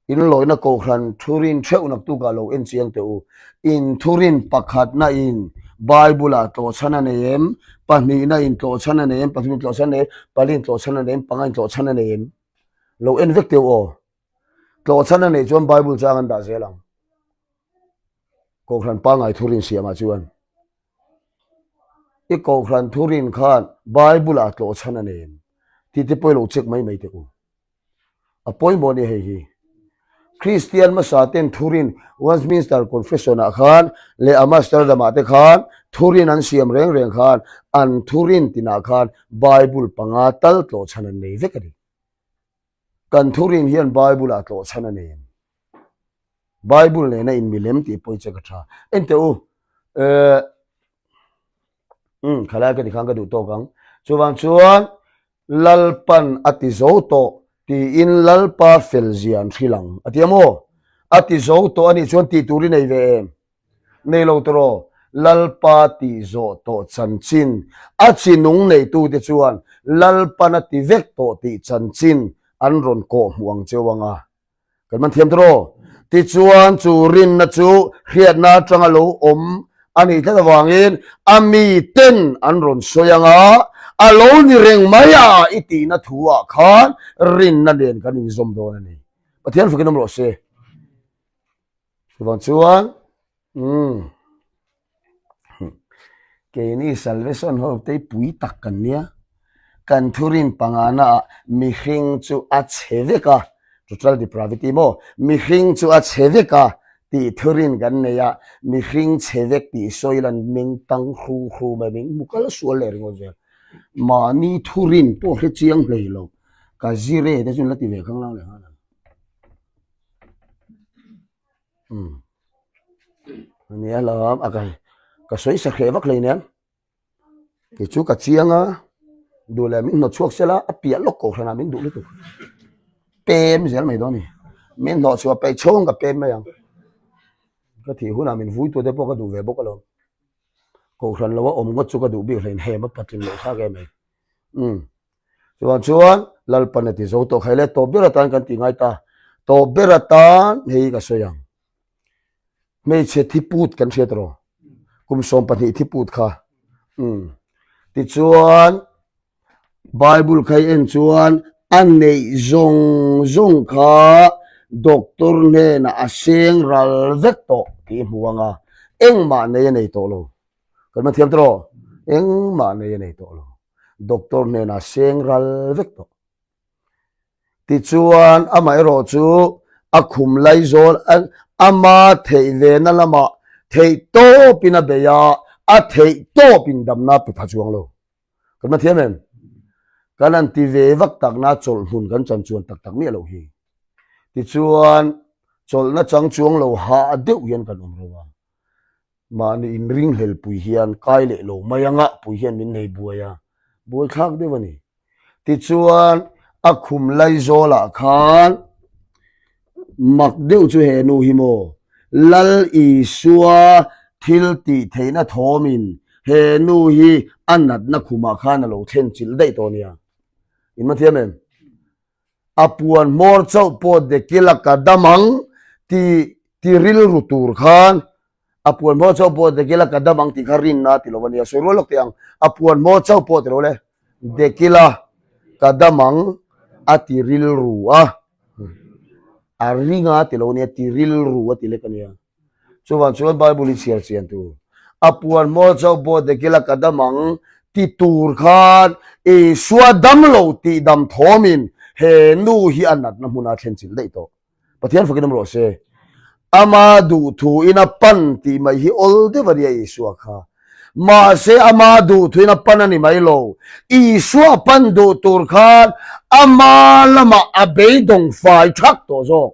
in lawina kohhran thurin theuh naktukah lo en chiang teh u. In thurin pakhatna in. Bible-ah tlawhchhan a nei em? Pahnihna in tlawhchhan a nei em? Pathum in tlawhchhan a nei em? Pali in tlawhchhan a nei em? Panga in tlawhchhan a nei em? Lo en vek teu aw. Tlawhchhan a neih chuan Bible chang an dah zel ang. Kohhran pangngai thurin siamah chuan. I kohhran thurin khan Bible-ah tlawhchhan a nei em? Tih te pawh i lo check mai mai teh u. A pawimawh a ni hei hi. Kristian hmasa ten thurin Westminster Confession ah khan leh Amsterdam ah te khan thurin an siam reng reng khan an thurin tinah khan Bible panga tal tlawhchhan an nei vek a ni. Kan thurin hian Bible ah tlawhchhan a nei em? Bible nena in milem tih pawh i check a tha. Enteh u, eh, umm khalai ka ti khan ka duh tawk ang. Chuvang chuan Lalpan a ti zo tawh tiin Lalpa fel zia an hrilh ang a ti a maw? A ti zo tawh a nih chuan tih tur i nei ve em? Nei lo tawh Lalpa tih zawh tawh chanchin a chi nung neitute chuan Lalpan a ti vek tawh tih chanchin an rawn kawh hmuh ang cheu ang a. Kan man thiam tawh. Tichuan chu rinna chu hriatna atanga lo awm a nih tlat avangin a miten an rawn sawi ang a, a lo ni reng mai a i tihna thu ah khan rinna nen kan inzawm dawn a ni. Pathian fakin awm rawh se. Chuvang chuan Umm. Keini Salvation ho te pui tak kan nia. Kan thurin pangana ah mihring chu a chhe vek a, total depravity maw, mihring chu a chhe vek a tih thurin kan nei a, mihring chhe vek tih sawi lan meng tang hru hru mai meng hmu kal sual leh ringawt zel. Mahni thurin pawh hre chiang hlei lo. Ka zire te chu an la ti ve khanglang leh nghal ang. Umm. Ania lam a ka ka sawi sa hreh vak hleinem. Kei chu ka chiang a, duh leh min hnawt chhuak sela a piah lawk koh hranah min duh lutuk. Pem zel mai dawn a ni. Min hnawh chhuah peih chhawng ka pem mai ang. Ka thih hunah min vui tute pawh ka duh ve bawk alawm. Kohhran lo a awm ngawt chu ka duh bik hlein hem a patling loh thlak em mai. Umm. Chuvang chuan Lalpan a ti zo tawh khai le tawp ber atan kan ti ngai ta. Tawp ber atan hei ka sawi ang. Hmeichhe thiput kan hriat rawh. Kum 12 thiput kha. Umm. Tichuan Bible kha i en chuan a neih zawng zawng kha doctor hnenah a seng ral vek tawh tih i hmu ang a. Engmah nei a nei tawh lo. Kan man thiam tawh rawh. Engmah nei a nei tawh lo. Doctor hnenah seng ral vek tawh. Tichuan amaherawh chu a khum laizawl ama theih vena lamah theih tawpin a bei a, a theih tawpin damna pe pha chuang lo. Kan man thiam em? Kan han ti ve vak takna chawlhhmun kan chan chuan tak tak miah loh hi. Tichuan chawlhna chang chuang lo hah deuh hian kan awm ro a. Mahni inringhlelpui hian kai leh lo mai a ngahpui hian min nei buai a, buai thlak deuh a ni. Tichuan a khum Laizawlah khan mak deuh chu he nu hi maw Lal Isua thil tih theihna thawmin he nu hi a natna khumah khan a lo thlen chilh daih tawh a nia. In mathiam em? A puan hmawr chauh pawh dekila ka dam ang ti ti rilru tur khan a puan hmawr chauh pawh dekila ka dam ang tih kha rinna ti lo a nia sawi rual lawk teh ang a puan hmawr chauh pawh ti lo le dekila ka dam ang a ti rilru a a ringa ti lo nia ti rilru a ti lek a nia. Chuvang chuan Bible hi chhiar chian tur. A puan hmawr chauh pawh dekila ka dam ang ti tur khan Isua dam lo tih dam thawmin he nu hi a natna hmuna thlen chilh daih tawh. Pathian fakin awm rawh se. Ama duhthuin a pan tih mai hi awl deuh a nia Isua kha. Mahse ama duhthuin a pan a ni mai lo. Isua pan duh tur khan ama lamah a beidawng fai thak tawh zawk.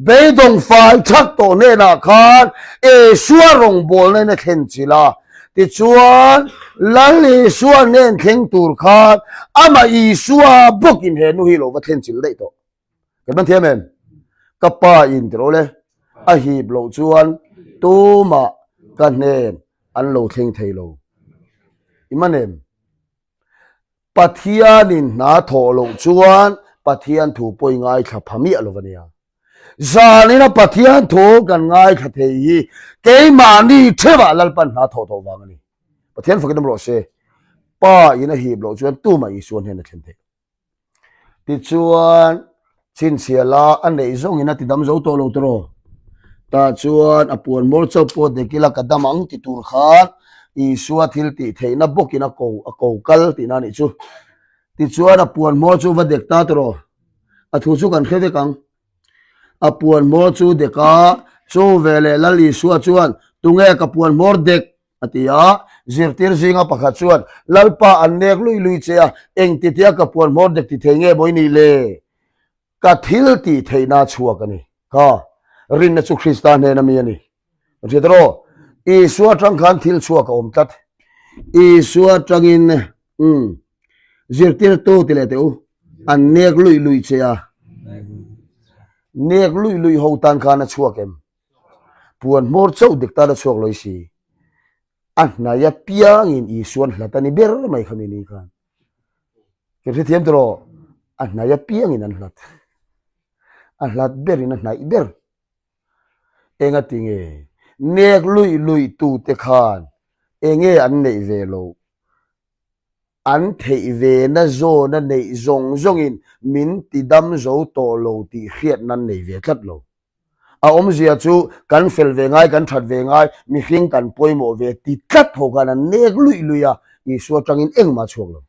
Beidawng fai thak tawh hnenah khan Isua rawngbawlna in a thlen chilh a, tichuan Lal Isua hnen thleng tur khan amah Isua bawkin he nu hi lo va thlen chilh daih tawh. Kan man thiam em? Ka pa in ti rawh le, a hip loh chuan tumah ka hnen an lo thleng thei lo. I man em? Pathianin hna thawh loh chuan Pathian thu pawh i ngaithla pha miah lo a nia. Zanina Pathian thu kan ngaithla thei hi keimahni theuhah Lalpan hna thawh tawh vang a ni. Pathian fakin awm rawh se. Pa in a hip loh chuan tumah Isua hnen a thlen theih. Tichuan, chhinchhiah la a neih zawngin a ti dam zo tawh lo tawh. Tah chuan a puan hmawr chauh pawh dek ila ka dam ang ti tur khan Isua thil tih theihna bawkin a ko a ko kal tihna a nih chu. Tichuan a puan hmawr chu va dek ta tawh. A thu chu kan hre vek ang. A puan hmawr chu dek a, chu veleh Lal Isua chuan, Tunge ka puan hmawr dek? A ti a, zirtir zinga pakhat chuan, Lalpa an nek lui lui che a, engtitia ka puan hmawr dek ti thei nge maw i nih le? Ka thil tih theihna chhuak a ni. Kha, rinna chu Krista hnena mi a ni. Kan hriat rawh, Isua atang khan thil chhuak a awm tlat. Isua atangin, umm, zirtirtu ti leh teh u, an nek lui lui che a. Nek lui lui ho tan khan a chhuak em? Puan hmawr chauh dik tan a chhuak lawi si. A hnai apiangin Isuan hlat a ni ber mai kha mi ni khan. Kan hrethiam tawh a hnai apiangin an hlat. A hlat berin a hnaih ber. Enga tinge nek luih luih tute khan enge an neih ve loh? An theih ve na zawna neih zawng zawngin min tidam zo tawh lo tih hriatna an nei ve tlat lo. A awmzia chu kan fel ve ngai, kan that ve ngai, mihring kan pawimawh ve ti tlat ho khan an nek luih luih a, Isua tangin engmah chhuak lo.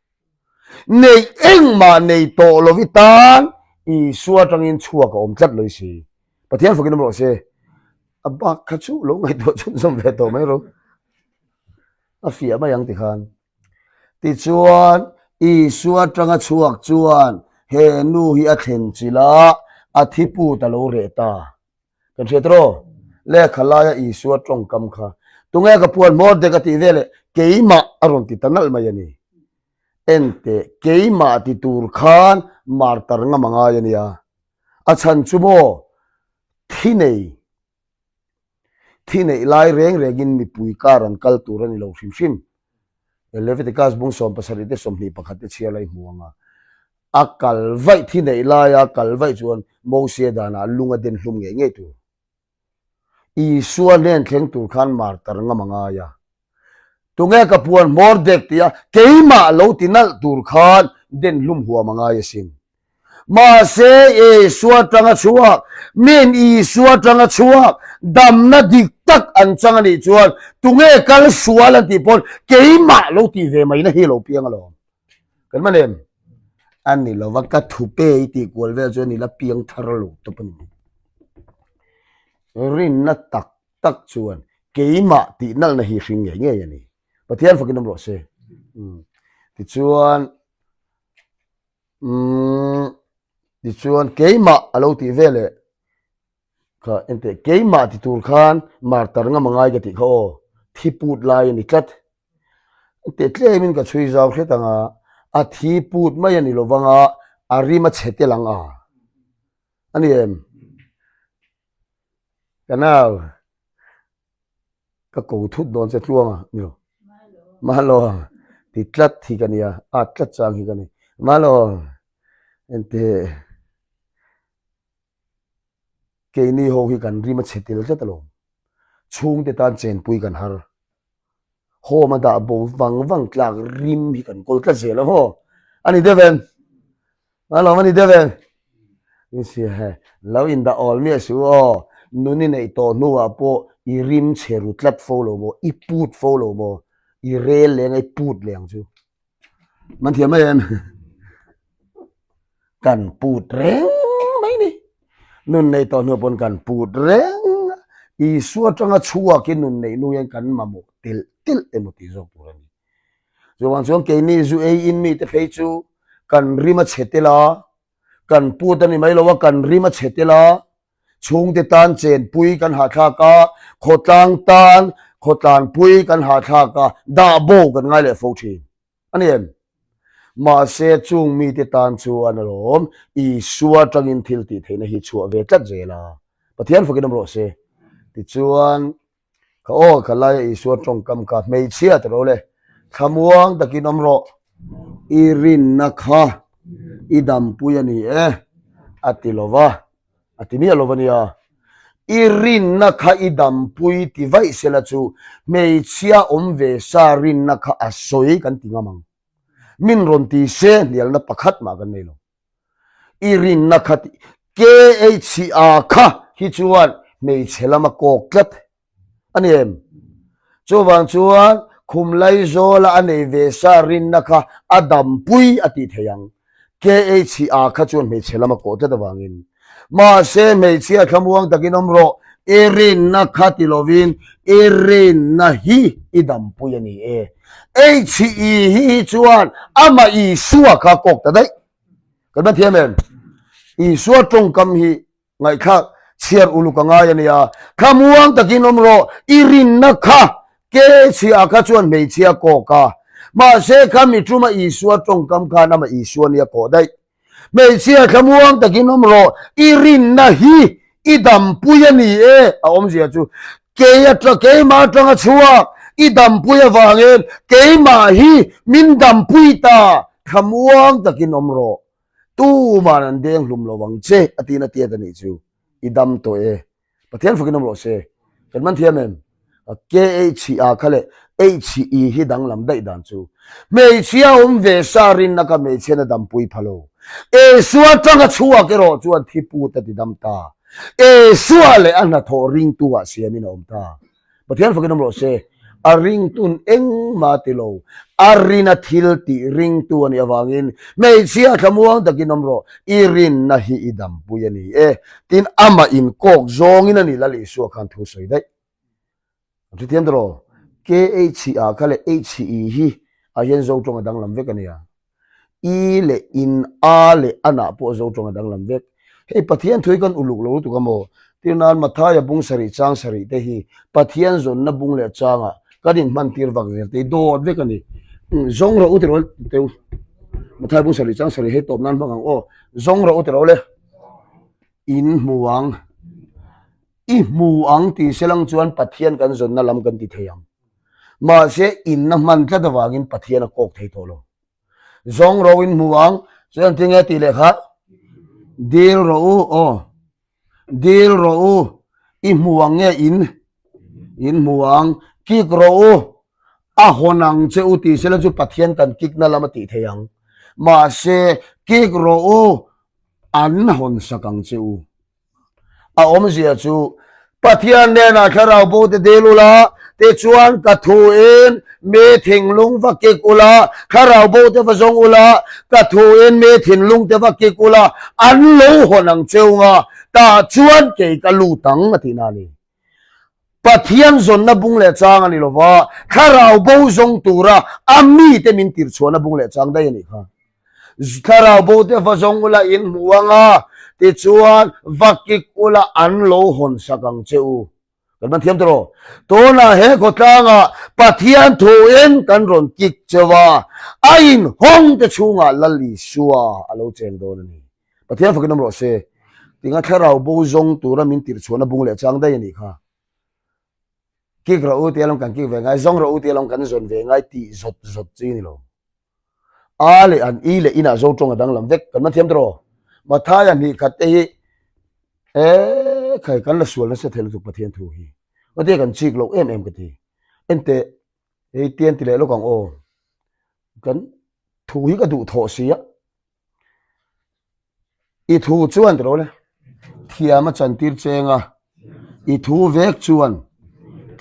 Neih engmah nei tawh lovi tan Isua tangin chhuak a awm tlat loi si. Pathian fakin awm rawh se. A bak kha chu lo ngaihtuah chhunzawm ve tawh mai ro. A fiah mai ang tikhan. Tichuan, Isua atanga chhuak chuan he nu hi a thlen chilh a, a thi put a lo reh ta. Kan hriat rawh, lehkha laia Isua tawngkam kha, Tunge ka puan hmawr dek a tih veleh keimah a rawn ti ta nalh mai a ni. Enteh, keimah ti tur khan martar ngam a ngai a nia. A chhan chu maw, thi nei. Thi neih lai reng rengin mipui kar an kal tur a ni lo hrim hrim. Leviticus bung 70 te 21 te chhiar lai hmu ang a, a kal vaih thi neih laia kal vaih chuan Mosia danah lung a den hlum ngei ngei tur. Isua hnen thleng tur khan martar ngam a ngai a. Tunge ka puan hmawr dek tia keimah lo ti nalh tur khan den hlum huam a ngai asin. Mahse Isua tanga chhuak, min Isua tanga chhuak, damna dik tak an chang a nih chuan tunge kal sual an tih pawn keimah lo tih ve mai na hi lo piang alawm. Kan man em? A ni lova ka thupe i tih kual vel chuan i la piang thar lo tawp a ni. Rinna tak tak chuan keimah tih nalhna hi hring ngei ngei a ni. Pathian fakin awm rawh se. Tichuan, umm, tichuan keimah a lo tih ve leh kha enteh keimah ti tur khan martar ngam a ngai ka tih kha aw, thi put lai a ni tlat. Enteh tlemin ka chhui zau hret ang a, a thi put mai a ni lo vang a, a rim a chhe tel ang a. A ni em? Ka nau, ka ko thut dawn che tluang a, ni lo. Mahlo, ti tlat hi ka nia, at tlat chang hi ka ni. Mahlo, enteh, keini ho hi kan rim a chhe tel tlat alawm. Chhungte tan chenpui kan har. Home a dah bo vang vang tlak rim hi kan kawl tlat zel a maw? A ni deuh em? A lawm a ni deuh em? Lo indah awl miah suh aw, nun i neih tawh hnuah pawh i rim chhe ru tlat fo lo maw, i put fo lo maw, i rel leng a i put leh ang chu. Man thiam mai em? Kan put reng mai ni. Nun neih tawh hnuah pawn kan put reng a, Isua atanga chhuakin nun neih hnu hian kan mamawh telh telh emaw tih zawk tur a ni. Chuvang chuan keini zu ei in mite phei chu kan rim a chhe tel a, kan put a ni mai lo a, kan rim a chhe tel a, chhungte tan chenpui kan hahthlak a, khawtlang tan khawtlanpui kan hahthlak a, dah bo kan ngai leh fo thin a ni em? Mahse chung mite tan chuan alawm Isua tangin thil tih theihna hi chhuah ve tlat zel a, Pathian fakin awm rawh se. Tichuan Ka aw ka laia Isua tawngkam kha hmeichhia ta ro le, thlamuang takin awm rawh, i rinna kha i dampui a ni e, a ti lo va. A ti miah lo a nia. I rinna kha i dampui ti vaih sela chu hmeichhia awm ve sa rinna kha a sawi kan ti ngam ang. Min rawn ti se hnialna pakhat mah kan nei lo. I rinna kha ti KHA kha hi chuan hmeichhe lama kawk tlat a ni em? Chuvang chuan khum laizawla a nei ve sa rinna kha a dampui a tih theih ang. KHA kha chuan hmeichhe lama kawh tlat avangin. Mahse hmeichhia thlamuang takin awm rawh, i rinna kha ti lovin i rinna hi i dampui a ni e. HE hi chuan amah Isua kha kawk ta daih. Kan va thiam em? Isua tawngkam hi Ngaihthlak chhiar uluk a ngai a nia. Thlamuang takin awm rawh, i rinna kha ke chhia kha chuan hmeichhia kawk a. Mahse kha mi tuma Isua tawngkam khan amah Isua nia kawh daih. Hmeichhia thlamuang takin awm rawh, i rinna hi i dampui a ni e, a awmzia chu kei atang keimah atanga chhuak i dampui avangin keimah hi min dampui ta, thlamuang takin awm rawh. Tuman an deng hlum lo ang che a tiin a tiat a nih chu. I dam tawh e. Pathian fakin awm rawh se. Kan man thiam em? KHA kha leh HE hi danglam daih dan chu. Hmeichhia awm ve sa rinna kha hmeichhian a dampui pha lo. Esua tanga chhuak erawh chuan thi put a ti dam ta. Esua leh a hnathawh ringtu ah siamin a awm ta. Pathian fakin awm rawh se. A ringtun engmah ti lo. A rina thil tih ringtu a nih avangin hmeichhia thlamuang takin awm rawh. I rinna hi i dampui a ni e. Tin, amah inkawk zawngin a ni Lal Isua khan thu sawi daih. An hrethiam ta rawh. KHA kha leh HE hi ah hian Zo tawng a danglam vek a nia. I leh in, a leh anah pawh Zo tawng a danglam vek. Hei Pathian thu hi kan uluk lo lutuk a maw? Tir nan Mathaia bung sarih chang sarih te hi Pathian zawnna bung leh changah kan inhman tir vak zel te hi dawt vek a ni. Zawng rawh u ti rawh teu. Mathaia bung sarih chang sarih hei tawp nan hmang ang aw. Zawng rawh u ti rawh le. In hmu ang. I hmu ang tih selang chuan Pathian kan zawnna lam kan ti thei ang. Mahse inna hman tlat avangin Pathian a kawk thei tawh lo. Zawng ro in hmu ang, chuan tinge tih leh kha dil rawh u aw, dil rawh u, i hmu ang nge in, in hmu ang, kik rawh u, a hawn ang che u tih sela chu Pathian kan kikna lam a tih thei ang. Mahse kik rawh u, an hawn sak ang che u. A awmzia chu, Pathian hnenah thlarau bo te dil ula, tichuan ka thuin mi thinlung va kik ula, thlarau bo te va zawng ula, ka thuin mi thinlung te va kik ula, an lo hawn ang cheu nga, tah chuan kei ka lut ang a tihna a ni. Pathian zawnna bung leh chang a ni lo va, thlarau bo zawng tura a mite min tirchhuahna bung leh chang daih a nih kha. Thlarau bo te va zawng ula in hmu ang a, tichuan va kik ula an lo hawn sak ang che u. Kan man thiam tawh. Tunah he khawtlangah Pathian thuin kan rawn kik cheu a, a inhawng te chhungah Lal Isua a lo cheng dawn a ni. Pathian fakin awm rawh se. Tinga thlarau bo zawng tura min tirhchhuahna bung leh chang daih a nih kha. Kik rawh u tia lawm kan kik ve ngai, zawng rawh u tia lawm kan zawn ve ngai tih zawt zawt chi a ni lo. A leh an i leh inah zo tawng a danglam vek. Kan man thiam tawh rawh. Mathaia hnih khat te hi e khai kan la sual nasa thei lutuk Pathian thu hi. Ngatia kan chik loh em em ka ti. Enteh hei tian ti leh lawk ang aw. Kan thu hi ka duh thawh si a. I thu chuan tiraw le thiam a chantir cheng a, i thu vek chuan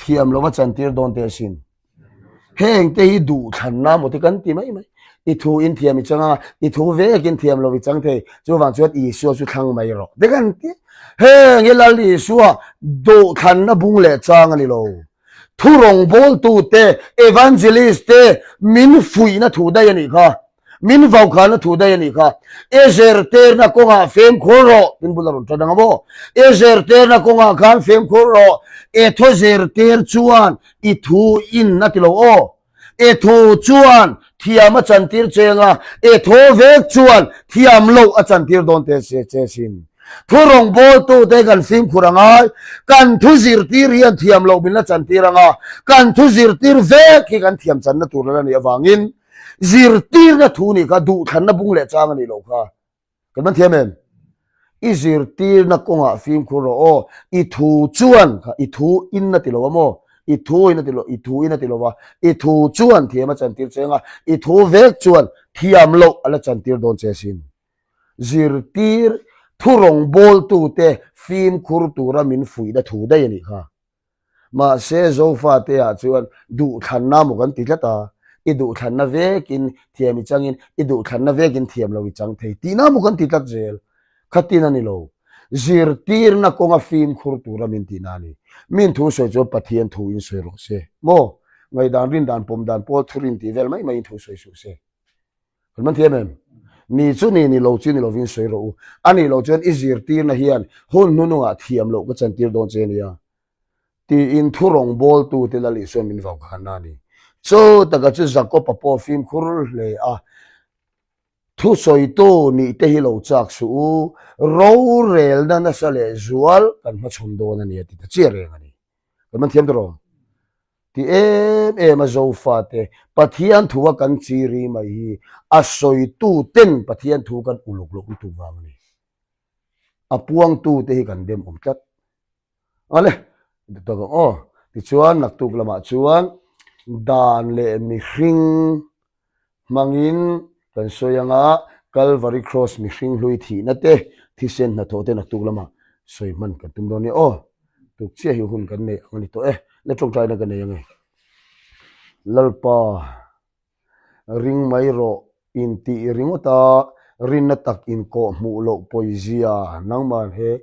thiam lova chantir dawn te asin. Heng te hi duhthlanna maw te kan ti mai mai. I thu in thiam i chang a, i thu vek in thiam lo i chang thei. Chuvang chuan Isua chu thlang mai rawh te kan ti. Heng hi Lal Isua duhthlanna bung leh chang a ni lo. Thu rawngbawltu te, evangelist te min fuihna thu daih a nih kha. Min vaukhana thu daih a nih kha. E zirtirna kawngah fimkhur rawh, tin bul a rawn tan ang a maw? E zirtirna kawngah khan fimkhur rawh, e thaw zirtir chuan i thu in a ti lo aw. E thu chuan thiam a chantir cheng a, e thaw vek chuan thiam loh a chantir dawn te se che sin. Thu rawngbawltute kan fimkhur a ngai, kan thu zirtir hian thiam loh min la chantir ang a, kan thu zirtir vek hi kan thiam channa tur la nih avangin, Zirtirna thu nih kha duhthlanna bung leh chang a nih loh kha. Kan man thiam em? I zirtirna kawngah fimkhur rawh aw, i thu chuan kha i thu in a ti lo a maw? I thu in a ti lo, i thu in a ti lo a, i thu chuan thiam a chantir che anga, i thu vek chuan thiam loh a la chantir dawn che asin. Zirtir thu rawngbawltute fimkhur tura min fuihna thu daih a nih kha. Mahse, Zofateah chuan duhthlanna maw kan ti tlat a, i duhthlanna vekin thiam i changin i duhthlanna vekin thiam lo i chang thei tihna maw kan ti tlat zel. Khatin a ni lo. Zirtirna kawnga fimkhur tura min tihna a ni. Min thu sawi chuan Pathian thu in sawi rawh se. Maw? Ngaihdan rindan pawmdan pawl thurin tih vel mai maiin thu sawi suh se. Kan man thiam em? Ni chu ni ni lo chu ni lovin sawi rawh u. A nih loh chuan i zirtirna hian hun hnunungah thiam loh ka chantir dawn che nia. Tiin thu rawngbawltute Lal Isua min vau khanna a ni. Chu taka chu Jakob-a pawh fimkhur hle a, Thusawitu nih te hi lo chak suh u, rorelna nasa leh zual kan hmachhawn dawn a ni a ti ta chiah reng a ni. Kan man thiam tawh? Ti em em a Zofate Pathian thu a kan chiri mai hi a sawitu ten Pathian thu kan uluk loh lutuk vang a ni. A puangtu te hi kan dem awm tlat. Ale, duh tak ang aw. Tichuan naktuk lamah chuan dan leh mihring hmangin kan sawi anga Calvary Cross mihring hlui thihna te, thisen hnathawh te naktuk lamah sawi hman kan tum dawn nia aw. Tuk chiah hi hun kan nei ang a ni tawh e. La tawngtaina ka nei ange. Lalpa ring mai rawh intih ringawt a, rinna tak inkawh hmuh loh pawizia nangmah he.